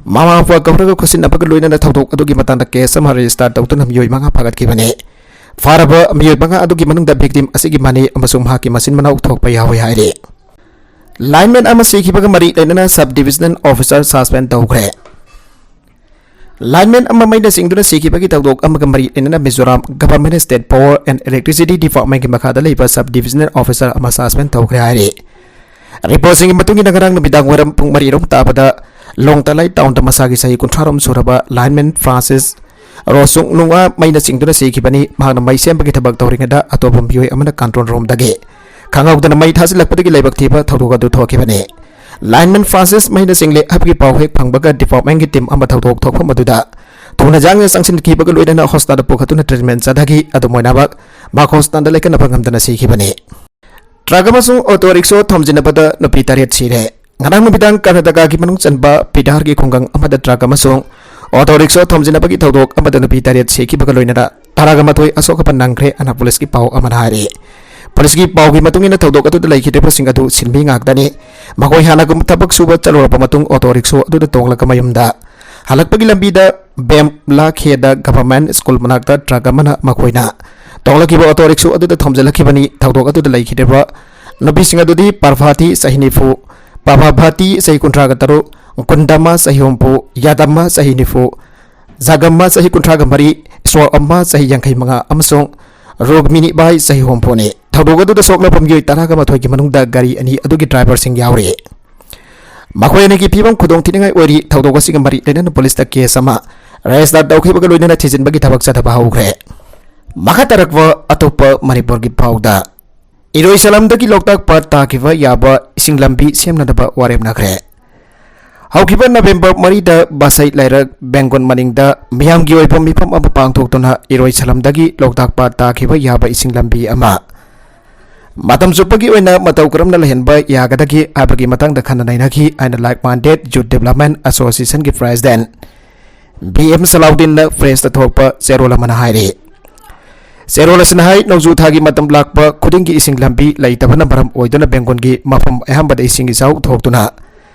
ꯃꯃꯥ ꯃꯄꯥ ꯀꯧꯔꯒ ꯈꯨꯠꯁꯤꯟꯅꯕꯒ ꯂꯣꯏꯅꯅ ꯊꯧꯗꯣꯛ ꯑꯗꯨꯒꯤ ꯃꯇꯥꯡꯗ ꯀꯦꯁ ꯑꯃ ꯔꯦꯖꯤꯁꯇꯥꯔ ꯇꯧꯗꯨꯅ ꯃꯤꯑꯣꯏ ꯃꯉꯥ ꯐꯥꯒꯠꯈꯤꯕꯅꯤ꯫ ꯐꯥꯔꯕ ꯃꯤꯑꯣꯏ ꯃꯉꯥ ꯑꯗꯨꯒꯤ ꯃꯅꯨꯡꯗ ꯚꯤꯛꯇꯤꯝ ꯑꯁꯤꯒꯤ ꯃꯅꯦ ꯑꯃꯁꯨꯡ ꯃꯍꯥꯛꯀꯤ ꯃꯆꯤꯟ ꯃꯅꯥꯎ ꯊꯣꯛꯄ ꯌꯥꯎꯏ ꯍꯥꯏꯔꯤ꯫ ꯂꯥꯏꯟꯃꯦꯟ ꯑꯃ ꯁꯤꯈꯤꯕꯒ ꯃꯔꯤ ꯂꯩꯅꯅ ꯁꯕ ꯗꯤꯕꯤꯖꯅꯦꯜ ꯑꯣꯐꯤꯁꯥꯔ ꯁꯁꯄꯦꯟ ꯇꯧꯈ꯭ꯔꯦ꯫ ꯂꯥꯏꯟꯃꯦꯟ ꯑꯃ ꯃꯩꯅ ꯆꯤꯡꯗꯨꯅ ꯁꯤꯈꯤꯕꯒꯤ ꯊꯧꯗꯣꯛ ꯑꯃꯒ ꯃꯔꯤ ꯂꯩꯅꯅ Mizoram government state power and electricity ꯗꯤꯄꯥꯔꯠꯃꯦꯟꯠꯀꯤ ꯃꯈꯥꯗ ꯂꯩꯕ ꯁꯕ ꯗꯤꯕꯤꯖꯅꯦꯜ ꯑꯣꯐꯤꯁꯥꯔ ꯑꯃ ꯁꯁꯄꯦꯟ ꯇꯧꯈ꯭ꯔꯦ ꯍꯥꯏꯔꯤ꯫ ꯔꯤꯄꯣꯔꯠꯁꯤꯡꯒꯤ ꯃꯇꯨꯡ ꯏꯟꯅ ꯉꯔꯥꯡ ꯅꯨꯃꯤꯗꯥꯡ ꯋꯥꯏꯔꯝ ꯄꯨꯡ ꯃꯔꯤ ꯔꯣꯝ ꯇꯥꯕꯗ ꯂꯣꯡꯇꯂꯥꯏ ꯇꯥꯎꯟꯗ ꯃꯁꯥꯒꯤ ꯆꯍꯤ ꯀꯨꯟꯊ꯭ꯔꯥ ꯔꯣꯝ ꯁꯨꯔꯕ ꯂꯥꯏꯟꯃꯦꯟ ꯐ꯭ꯔꯥꯟꯁꯤꯁ ꯔꯣꯁꯨꯡ ꯅꯨꯡꯋꯥ ꯃꯩꯅ ꯆꯤꯡꯗꯨꯅ ꯁꯤꯈꯤꯕꯅꯤ꯫ ꯃꯍꯥꯛꯅ ꯃꯩ ꯁꯦꯝꯕꯒꯤ ꯊꯕꯛ ꯇꯧꯔꯤꯉꯩꯗ ꯑꯇꯣꯞꯄ ꯃꯤꯑꯣꯏ ꯑꯃꯅ ꯀꯟꯇ꯭ꯔꯣꯜ ꯔꯨꯝꯗꯒꯤ ꯈꯪꯍꯧꯗꯅ ꯃꯩ ꯊꯥꯖꯤꯜꯂꯛꯄꯗꯒꯤ ꯂꯥꯏꯕꯛ ꯊꯤꯕ ꯊꯧꯗꯣꯛ ꯑꯗꯨ ꯊꯣꯛꯈꯤꯕꯅꯤ꯫ ꯂꯥꯏꯟꯃꯦꯟ ꯐ꯭ꯔꯥꯟꯁꯤꯁ ꯃꯩꯅ ꯆꯤꯡꯂꯦ ꯍꯥꯏꯕꯒꯤ ꯄꯥꯎ ꯍꯦꯛ ꯐꯪꯕꯒ ꯗꯤꯄꯥꯔꯠꯃꯦꯟꯒꯤ ꯇꯤꯝ ꯑꯃ ꯊꯧꯗꯣꯛ ꯊꯣꯛꯐꯝ ꯑꯗꯨꯗ ꯊꯨꯅ ꯌꯥꯡꯅ ꯆꯪꯁꯤꯟꯈꯤꯕꯒ ꯂꯣꯏꯅꯅ ꯍꯣꯁꯄꯤꯇꯥꯜꯗ ꯄꯨꯈꯠꯇꯨꯅ ꯇ꯭ꯔꯤꯠꯃꯦꯟ ꯆꯠꯊꯈꯤ꯫ ꯑꯗꯨꯝ ꯑꯣꯏꯅꯃꯛ ꯃꯍꯥꯛ ꯍꯣꯁꯄꯤꯇꯥꯜꯗ ꯂꯥꯏꯀꯠꯅꯕ ꯉꯝꯗꯅ ꯁꯤꯈꯤꯕꯅꯤ꯫ ꯇ꯭ꯔꯛ ꯑꯃꯁꯨꯡ ꯑꯣꯇꯣ ꯔꯤꯛꯁꯣ ꯊꯣꯝꯖꯤꯟꯅꯕꯗ ꯅꯨꯄꯤ ꯇꯔꯦꯠ ꯁꯤꯔꯦ꯫ ꯉꯔꯥꯡ ꯅꯨꯃꯤꯗꯥꯡ ꯀꯔꯅꯥꯇꯀꯥꯒꯤ ꯃꯅꯨꯡ ꯆꯟꯕ ꯕꯤꯗꯥꯔꯒꯤ ꯈꯨꯡꯒꯪ ꯑꯃꯗ ꯇ꯭ꯔꯛ ꯑꯃꯁꯨꯡ ꯑꯣꯇꯣ ꯔꯤꯛꯁꯣ ꯊꯣꯝꯖꯤꯟꯅꯕꯒꯤ ꯊꯧꯗꯣꯛ ꯑꯃꯗ ꯅꯨꯄꯤ ꯇꯔꯦꯠ ꯁꯤꯈꯤꯕꯒ ꯂꯣꯏꯅꯅ ꯇꯔꯥꯒ ꯃꯥꯊꯣꯏ ꯑꯁꯣꯛ ꯑꯄꯟ ꯅꯪꯈ꯭ꯔꯦ ꯍꯥꯏꯅ ꯄꯨꯂꯤꯁꯀꯤ ꯄꯥꯎ ꯑꯃꯅ ꯍꯥꯏꯔꯤ꯫ ꯄꯨꯂꯤꯁꯀꯤ ꯄꯥꯎꯒꯤ ꯃꯇꯨꯡ ꯏꯟꯅ ꯊꯧꯗꯣꯛ ꯑꯗꯨꯗ ꯂꯩꯈꯤꯗ꯭ꯔꯤꯕꯁꯤꯡ ꯑꯗꯨ ꯁꯤꯟꯃꯤ ꯉꯥꯛꯇꯅꯤ꯫ ꯃꯈꯣꯏ ꯍꯥꯟꯅꯒꯨꯝ ꯊꯕꯛ ꯁꯨꯕ ꯆꯠꯂꯨꯔꯕ ꯃꯇꯨꯡ ꯑꯣꯇꯣ ꯔꯤꯛꯁꯣ ꯑꯗꯨꯗ ꯇꯣꯡꯂꯒ ꯃꯌꯨꯝꯗ ꯍꯜꯂꯛꯄꯒꯤ ꯂꯝꯕꯤꯗ ꯕꯦꯝꯂꯥꯈꯦꯗ ꯒꯚꯔꯟꯃꯦꯟꯠ ꯁ꯭ꯀꯨꯜ ꯃꯅꯥꯛꯇ ꯇ꯭ꯔꯛ ꯑꯃꯅ ꯃꯈꯣꯏꯅ ꯇꯣꯡꯂꯛꯈꯤꯕ ꯑꯣꯇꯣ ꯔꯤꯛꯁꯣ ꯑꯗꯨꯗ ꯊꯣꯝꯖꯤꯜꯂꯛꯈꯤꯕꯅꯤ꯫ ꯊꯧꯗꯣꯛ ꯑꯗꯨꯗ ꯂꯩꯈꯤꯗ꯭ꯔꯤꯕ ꯅꯨꯄꯤꯁꯤꯡ ꯑꯗꯨꯗꯤ ꯄꯥꯔꯚꯥꯇꯤ, ꯆꯍꯤ ꯅꯤꯐꯨ, ꯄꯥꯚꯥꯚꯥꯇꯤ, ꯆꯍꯤ ꯀꯨꯟꯊ꯭ꯔꯥꯒ ꯇꯔꯨꯛ, ꯀꯨꯟꯗꯃ, ꯆꯍꯤ ꯍꯨꯝꯐꯨ, ꯌꯥꯗꯝꯃ, ꯆꯍꯤ ꯅꯤꯐꯨ, ꯖꯥꯒꯝꯃ, ꯆꯍꯤ ꯀꯨꯟꯊ꯭ꯔꯥꯒ ꯃꯔꯤ, ꯏꯁꯣꯔ ꯑꯃ, ꯆꯍꯤ ꯌꯥꯡꯈꯩ ꯃꯉꯥ, ꯑꯃꯁꯨꯡ ꯔꯨꯛꯃꯤꯅꯤ ꯕꯥꯏ, ꯆꯍꯤ ꯍꯨꯝꯐꯨꯅꯤ꯫ ꯊꯧꯗꯣꯛ ꯑꯗꯨꯗ ꯁꯣꯛꯅꯐꯝ ꯃꯤꯑꯣꯏ ꯇꯔꯥꯒ ꯃꯥꯊꯣꯏꯒꯤ ꯃꯅꯨꯡꯗ ꯒꯥꯔꯤ ꯑꯅꯤ ꯑꯗꯨꯒꯤ ꯗ꯭ꯔꯥꯏꯚꯔꯁꯤꯡ ꯌꯥꯎꯔꯤ꯫ ꯃꯈꯣꯏ ꯑꯅꯤꯒꯤ ꯐꯤꯕꯝ ꯈꯨꯗꯣꯡ ꯊꯤꯅꯤꯡꯉꯥꯏ ꯑꯣꯏꯔꯤ꯫ ꯊꯧꯗꯣꯛ ꯑꯁꯤꯒ ꯃꯔꯤ ꯂꯩꯅꯅ ꯄꯨꯂꯤꯁꯇ ꯀꯦꯁ ꯑꯃ ꯔꯦꯖꯤꯁꯇꯔ ꯇꯧꯈꯤꯕꯒ ꯂꯣꯏꯅꯅ ꯊꯤꯖꯤꯟꯕꯒꯤ ꯊꯕꯛ ꯆꯠꯊꯕ ꯍꯧꯈ꯭ꯔꯦ꯫ ꯃꯈꯥ ꯇꯥꯔꯛꯄ ꯑꯇꯣꯞꯄ ꯃꯅꯤꯄꯨꯔꯒꯤ ꯄꯥꯎꯗ, ꯏꯔꯣꯏꯁꯂꯝꯗꯒꯤ ꯂꯣꯛꯇꯥꯛ ꯄꯥꯠ ꯇꯥꯈꯤꯕ ꯌꯥꯕ ꯏꯁꯤꯡ ꯂꯝꯕꯤ ꯁꯦꯝꯅꯅꯕ ꯋꯥꯔꯦꯞꯅꯈ꯭ꯔꯦ꯫ ꯍꯧꯈꯤꯕ ꯅꯕꯦꯝꯕꯔ ꯃꯔꯤꯗ ꯕꯁꯩ ꯂꯩꯔꯛ ꯕꯦꯡꯒꯣꯟ ꯃꯅꯤꯡꯗ ꯃꯤꯌꯥꯝꯒꯤ ꯑꯣꯏꯕ ꯃꯤꯐꯝ ꯑꯃ ꯄꯥꯡꯊꯣꯛꯇꯨꯅ ꯏꯔꯣꯏꯁꯂꯝꯗꯒꯤ ꯂꯣꯛꯇꯥꯛ ꯄꯥꯠ ꯇꯥꯈꯤꯕ ꯌꯥꯕ ꯏꯁꯤꯡ ꯂꯝꯕꯤ ꯑꯃ ꯃꯇꯝ ꯆꯨꯞꯄꯒꯤ ꯑꯣꯏꯅ ꯃꯇꯧ ꯀꯔꯝꯅ ꯂꯩꯍꯟꯕ ꯌꯥꯒꯗꯒꯦ ꯍꯥꯏꯕꯒꯤ ꯃꯇꯥꯡꯗ ꯈꯟꯅ ꯅꯩꯅꯈꯤ ꯍꯥꯏꯅ Like Minded Youth Development Associationꯒꯤ president ꯕꯤ ꯑꯦꯝ ꯁꯂꯥꯎꯗꯤꯟꯅ ꯄ꯭ꯔꯦꯁꯇ ꯊꯣꯛꯄ ꯆꯦꯔꯣꯜ ꯑꯃꯅ ꯍꯥꯏꯔꯤ꯫ ꯆꯦꯔꯣꯜ ꯑꯁꯤꯅ ꯍꯥꯏ, ꯅꯣꯡꯖꯨ ꯊꯥꯒꯤ ꯃꯇꯝ ꯂꯥꯛꯄ ꯈꯨꯗꯤꯡꯒꯤ ꯏꯁꯤꯡ ꯂꯝꯕꯤ ꯂꯩꯇꯕꯅ ꯃꯔꯝ ꯑꯣꯏꯗꯨꯅ ꯕꯦꯡꯒꯣꯟꯒꯤ ꯃꯐꯝ ꯑꯌꯥꯝꯕꯗ ꯏꯁꯤꯡ ꯏꯆꯥꯎ ꯊꯣꯛꯇꯨꯅ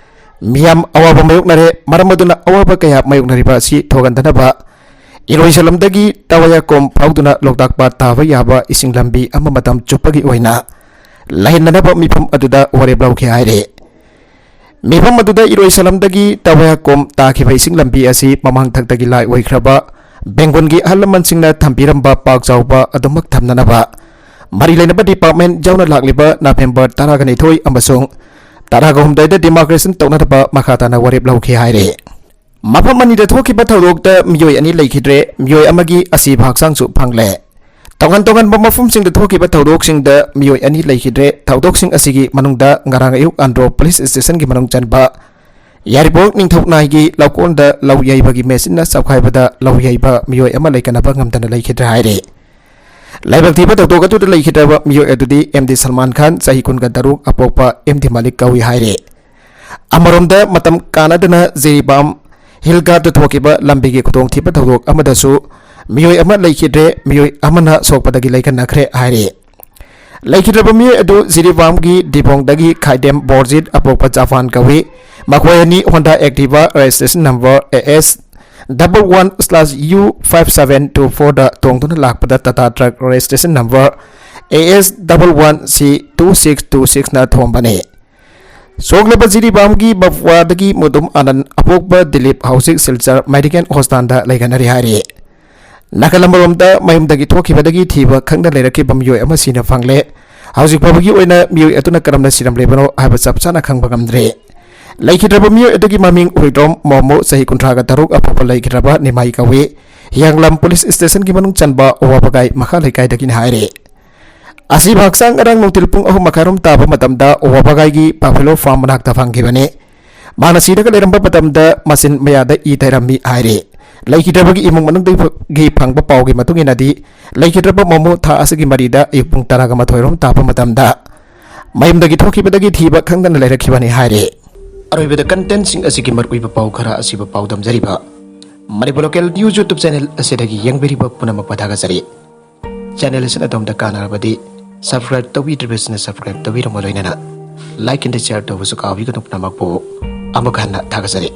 ꯃꯤꯌꯥꯝ ꯑꯋꯥꯕ ꯃꯥꯌꯣꯛꯅꯔꯦ꯫ ꯃꯔꯝ ꯑꯗꯨꯅ ꯑꯋꯥꯕ ꯀꯌꯥ ꯃꯥꯌꯣꯛꯅꯔꯤꯕ ꯑꯁꯤ ꯊꯣꯛꯍꯟꯗꯅꯕ ꯏꯔꯣꯏꯁꯂꯝꯗꯒꯤ ꯇꯋꯥꯌꯥꯀꯣꯝ ꯐꯥꯎꯗꯨꯅ ꯂꯣꯛꯇꯥꯛ ꯄꯥꯠ ꯇꯥꯕ ꯌꯥꯕ ꯏꯁꯤꯡ ꯂꯝꯕꯤ ꯑꯃ ꯃꯇꯝ ꯆꯨꯞꯄꯒꯤ ꯑꯣꯏꯅ ꯂꯩꯍꯟꯅꯅꯕ ꯃꯤꯐꯝ ꯑꯗꯨꯗ ꯋꯥꯔꯦꯞ ꯂꯧꯈꯤ ꯍꯥꯏꯔꯤ꯫ ꯃꯤꯐꯝ ꯑꯗꯨꯗ ꯏꯔꯣꯏꯁꯂꯝꯗꯒꯤ ꯇꯋꯥꯌꯥꯀꯣꯝ ꯇꯥꯈꯤꯕ ꯏꯁꯤꯡ ꯂꯝꯕꯤ ꯑꯁꯤ ꯃꯃꯥꯡꯊꯛꯇꯒꯤ ꯂꯥꯏ ꯑꯣꯏꯈ꯭ꯔꯕ ꯕꯦꯡꯒꯣꯟꯒꯤ ꯑꯍꯜ ꯂꯃꯟꯁꯤꯡꯅ ꯊꯝꯕꯤꯔꯝꯕ ꯄꯥꯛ ꯆꯥꯎꯕ ꯑꯗꯨꯃꯛ ꯊꯝꯅꯅꯕ ꯃꯔꯤ ꯂꯩꯅꯕ ꯗꯤꯄꯥꯔꯠꯃꯦꯟꯠ ꯌꯥꯎꯅ ꯂꯥꯛꯂꯤꯕ ꯅꯕꯦꯝꯕꯔ ꯇꯔꯥꯒ ꯅꯤꯊꯣꯏ ꯑꯃꯁꯨꯡ ꯇꯔꯥꯒ ꯍꯨꯝꯗꯣꯏꯗ ꯗꯤꯃꯥꯔꯀꯦꯁꯟ ꯇꯧꯅꯅꯕ ꯃꯈꯥ ꯇꯥꯅ ꯋꯥꯔꯦꯞ ꯂꯧꯈꯤ ꯍꯥꯏꯔꯤ꯫ ꯃꯐꯝ ꯑꯅꯤꯗ ꯊꯣꯛꯈꯤꯕ ꯊꯧꯗꯣꯛꯇ ꯃꯤꯑꯣꯏ ꯑꯅꯤ ꯂꯩꯈꯤꯗ꯭ꯔꯦ, ꯃꯤꯑꯣꯏ ꯑꯃꯒꯤ ꯑꯁꯤꯕ ꯍꯛꯆꯥꯡꯁꯨ ꯐꯪꯂꯦ꯫ ꯇꯣꯉꯥꯟ ꯇꯣꯉꯥꯟꯕ ꯃꯐꯝꯁꯤꯡꯗ ꯊꯣꯛꯈꯤꯕ ꯊꯧꯗꯣꯛꯁꯤꯡꯗ ꯃꯤꯑꯣꯏ ꯑꯅꯤ ꯂꯩꯈꯤꯗ꯭ꯔꯦ꯫ ꯊꯧꯗꯣꯛꯁꯤꯡ ꯑꯁꯤꯒꯤ ꯃꯅꯨꯡꯗ ꯉꯔꯥꯡ ꯑꯌꯨꯛ ꯑꯟꯗ꯭ꯔꯣ ꯄꯨꯂꯤꯁ ꯁ꯭ꯇꯦꯁꯟꯒꯤ ꯃꯅꯨꯡ ꯆꯟꯕ ꯌꯥꯏꯔꯤꯄꯣꯛ ꯅꯤꯡꯊꯧꯅꯥꯏꯒꯤ ꯂꯧꯀꯣꯟꯗ ꯂꯧ ꯌꯩꯕꯒꯤ ꯃꯦꯆꯤꯟꯅ ꯆꯞꯈꯥꯏꯕꯗ ꯂꯧ ꯌꯩꯕ ꯃꯤꯑꯣꯏ ꯑꯃ ꯂꯩꯀꯟꯅꯕ ꯉꯝꯗꯅ ꯂꯩꯈꯤꯗ꯭ꯔꯦ ꯍꯥꯏꯔꯦ꯫ ꯂꯥꯏꯕꯛ ꯊꯤꯕ ꯊꯧꯗꯣꯛ ꯑꯗꯨꯗ ꯂꯩꯈꯤꯗ꯭ꯔꯕ ꯃꯤꯑꯣꯏ ꯑꯗꯨꯗꯤ ꯑꯦꯝ ꯗꯤ ꯁꯜꯃꯥꯟ ꯈꯥꯟ, ꯆꯍꯤ ꯀꯨꯟꯒ ꯇꯔꯨꯛ, ꯑꯄꯣꯛꯄ ꯑꯦꯝ ꯗꯤ ꯃꯥꯂꯤꯛ ꯀꯧꯏ ꯍꯥꯏꯔꯦ꯫ ꯑꯃꯔꯣꯝꯗ, ꯃꯇꯝ ꯀꯥꯟꯅꯗꯅ ꯖꯤꯔꯤꯕꯥꯝ ꯍꯤꯜ ꯒꯥꯔꯗꯇ ꯊꯣꯛꯈꯤꯕ ꯂꯝꯕꯤꯒꯤ ꯈꯨꯗꯣꯡꯊꯤꯕ ꯊꯧꯗꯣꯛ ꯑꯃꯗꯁꯨ ꯃꯤꯑꯣꯏ ꯑꯃ ꯂꯩꯈꯤꯗ꯭ꯔꯦ, ꯃꯤꯑꯣꯏ ꯑꯃꯅ ꯁꯣꯛꯄꯗꯒꯤ ꯂꯩꯈꯟꯅꯈ꯭ꯔꯦ ꯍꯥꯏꯔꯤ꯫ ꯂꯩꯈꯤꯗ꯭ꯔꯕ ꯃꯤꯑꯣꯏ ꯑꯗꯨ ꯖꯤꯔꯤꯕꯥꯝꯒꯤ ꯗꯤꯕꯣꯡꯗꯒꯤ ꯈꯥꯏꯗꯦꯝ ꯕꯣꯔꯖꯤꯠ, ꯑꯄꯣꯛꯄ ꯖꯥꯐꯥꯟ ꯀꯧꯏ꯫ ꯃꯈꯣꯏ ꯑꯅꯤ Honda Activa registration number A S double one slash U five seven two four ꯗ ꯇꯣꯡꯗꯨꯅ ꯂꯥꯛꯄꯗ Tata truck registration number A S double one C two six two six ꯅ ꯊꯣꯝꯕꯅꯤ꯫ ꯁꯣꯛꯂꯕ ꯖꯤꯔꯤꯕꯥꯝꯒꯤ ꯕꯐꯋꯥꯗꯒꯤ ꯃꯨꯗꯨꯝ ꯑꯥꯅꯟ, ꯑꯄꯣꯛꯄ ꯗꯤꯂꯤꯞ, ꯍꯧꯖꯤꯛ ꯁꯤꯜꯆꯔ ꯃꯦꯗꯤꯀꯦꯜ ꯍꯣꯁꯄꯤꯇꯥꯜꯗ ꯂꯩꯒꯅꯔꯤ ꯍꯥꯏꯔꯤ꯫ ꯅꯥꯀꯜ ꯑꯃꯔꯣꯝꯗ, ꯃꯌꯨꯝꯗꯒꯤ ꯊꯣꯛꯈꯤꯕꯗꯒꯤ ꯊꯤꯕ ꯈꯪꯗ ꯂꯩꯔꯛꯈꯤꯕ ꯃꯤꯑꯣꯏ ꯑꯃ ꯁꯤꯅ ꯐꯪꯂꯦ꯫ ꯍꯧꯖꯤꯛ ꯐꯥꯎꯕꯒꯤ ꯑꯣꯏꯅ ꯃꯤꯑꯣꯏ ꯑꯗꯨꯅ ꯀꯔꯝꯅ ꯁꯤꯔꯝꯂꯤꯕꯅꯣ ꯍꯥꯏꯕ ꯆꯞ ꯆꯥꯅ ꯈꯪꯕ ꯉꯝꯗ꯭ꯔꯤ꯫ ꯂꯩꯈꯤꯗ꯭ꯔꯕ ꯃꯤꯑꯣꯏ ꯑꯗꯨꯒꯤ ꯃꯃꯤꯡ ꯍꯨꯏꯗ꯭ꯔꯣꯝ ꯃꯣꯃꯣ, ꯆꯍꯤ ꯀꯨꯟꯊ꯭ꯔꯥꯒ ꯇꯔꯨꯛ, ꯑꯄꯣꯛꯄ ꯂꯩꯈꯤꯗ꯭ꯔꯕ ꯅꯤꯃꯥꯏ ꯀꯧꯏ꯫ ꯍꯤꯌꯥꯡꯂꯝ ꯄꯨꯂꯤꯁ ꯁ꯭ꯇꯦꯁꯟꯒꯤ ꯃꯅꯨꯡ ꯆꯟꯕ ꯑꯋꯥꯕꯒꯥꯏ ꯃꯈꯥ ꯂꯩꯀꯥꯏꯗꯒꯤꯅꯤ ꯍꯥꯏꯔꯤ꯫ ꯑꯁꯤꯕ ꯍꯛꯆꯥꯡ ꯉꯔꯥꯡ ꯅꯨꯡꯊꯤꯜ ꯄꯨꯡ ꯑꯍꯨꯝ ꯃꯈꯥꯏꯔꯣꯝ ꯇꯥꯕ ꯃꯇꯝꯗ ꯋꯥꯕꯒꯥꯏꯒꯤ ꯕꯐꯦꯂꯣ ꯐꯥꯔꯝ ꯃꯅꯥꯛꯇ ꯐꯪꯈꯤꯕꯅꯤ꯫ ꯃꯍꯥꯛꯅ ꯁꯤꯔꯒ ꯂꯩꯔꯝꯕ ꯃꯇꯝꯗ ꯃꯆꯤꯟ ꯃꯌꯥꯗ ꯏ ꯇꯩꯔꯝꯃꯤ ꯍꯥꯏꯔꯤ꯫ ꯂꯩꯈꯤꯗ꯭ꯔꯕꯒꯤ ꯏꯃꯨꯡ ꯃꯅꯨꯡꯗꯒꯤ ꯐꯪꯕ ꯄꯥꯎꯒꯤ ꯃꯇꯨꯡ ꯏꯟꯅꯗꯤ, ꯂꯩꯈꯤꯗ꯭ꯔꯕ ꯃꯣꯃꯣ ꯊꯥ ꯑꯁꯤꯒꯤ ꯃꯔꯤꯗ ꯑꯌꯨꯛ ꯄꯨꯡ ꯇꯔꯥꯒ ꯃꯥꯊꯣꯏꯔꯣꯝ ꯇꯥꯕ ꯃꯇꯝꯗ ꯃꯌꯨꯝꯗꯒꯤ ꯊꯣꯛꯈꯤꯕꯗꯒꯤ ꯊꯤꯕ ꯈꯪꯗꯅ ꯂꯩꯔꯛꯈꯤꯕꯅꯤ ꯍꯥꯏꯔꯤ꯫ ꯑꯔꯣꯏꯕꯗ, contentꯁꯤꯡ ꯑꯁꯤꯒꯤ ꯃꯔꯨꯑꯣꯏꯕ ꯄꯥꯎ ꯈꯔ ꯑꯁꯤꯕꯨ ꯄꯥꯎꯗꯝꯖꯔꯤꯕ Manipur local news YouTube channel ꯑꯁꯤꯗꯒꯤ ꯌꯦꯡꯕꯤꯔꯤꯕ ꯄꯨꯝꯅꯃꯛꯄꯨ ꯊꯥꯒꯠꯆꯔꯤ꯫ ꯆꯦꯅꯦꯜ ꯑꯁꯤꯅ ꯑꯗꯣꯝꯗ ꯀꯥꯟꯅꯔꯕꯗꯤ subscribe ꯇꯧꯕꯤꯗ꯭ꯔꯤꯕꯁꯤꯡꯅ subscribe ꯇꯧꯕꯤꯔꯝꯃ ꯂꯣꯏꯅꯅ like and share ꯇꯧꯕꯁꯨ ꯀꯥꯎꯕꯤꯒꯅꯨ꯫ ꯄꯨꯝꯅꯃꯛꯄꯨ ꯑꯃꯨꯛ ꯍꯟꯅ ꯊꯥꯒꯠꯆꯔꯤ꯫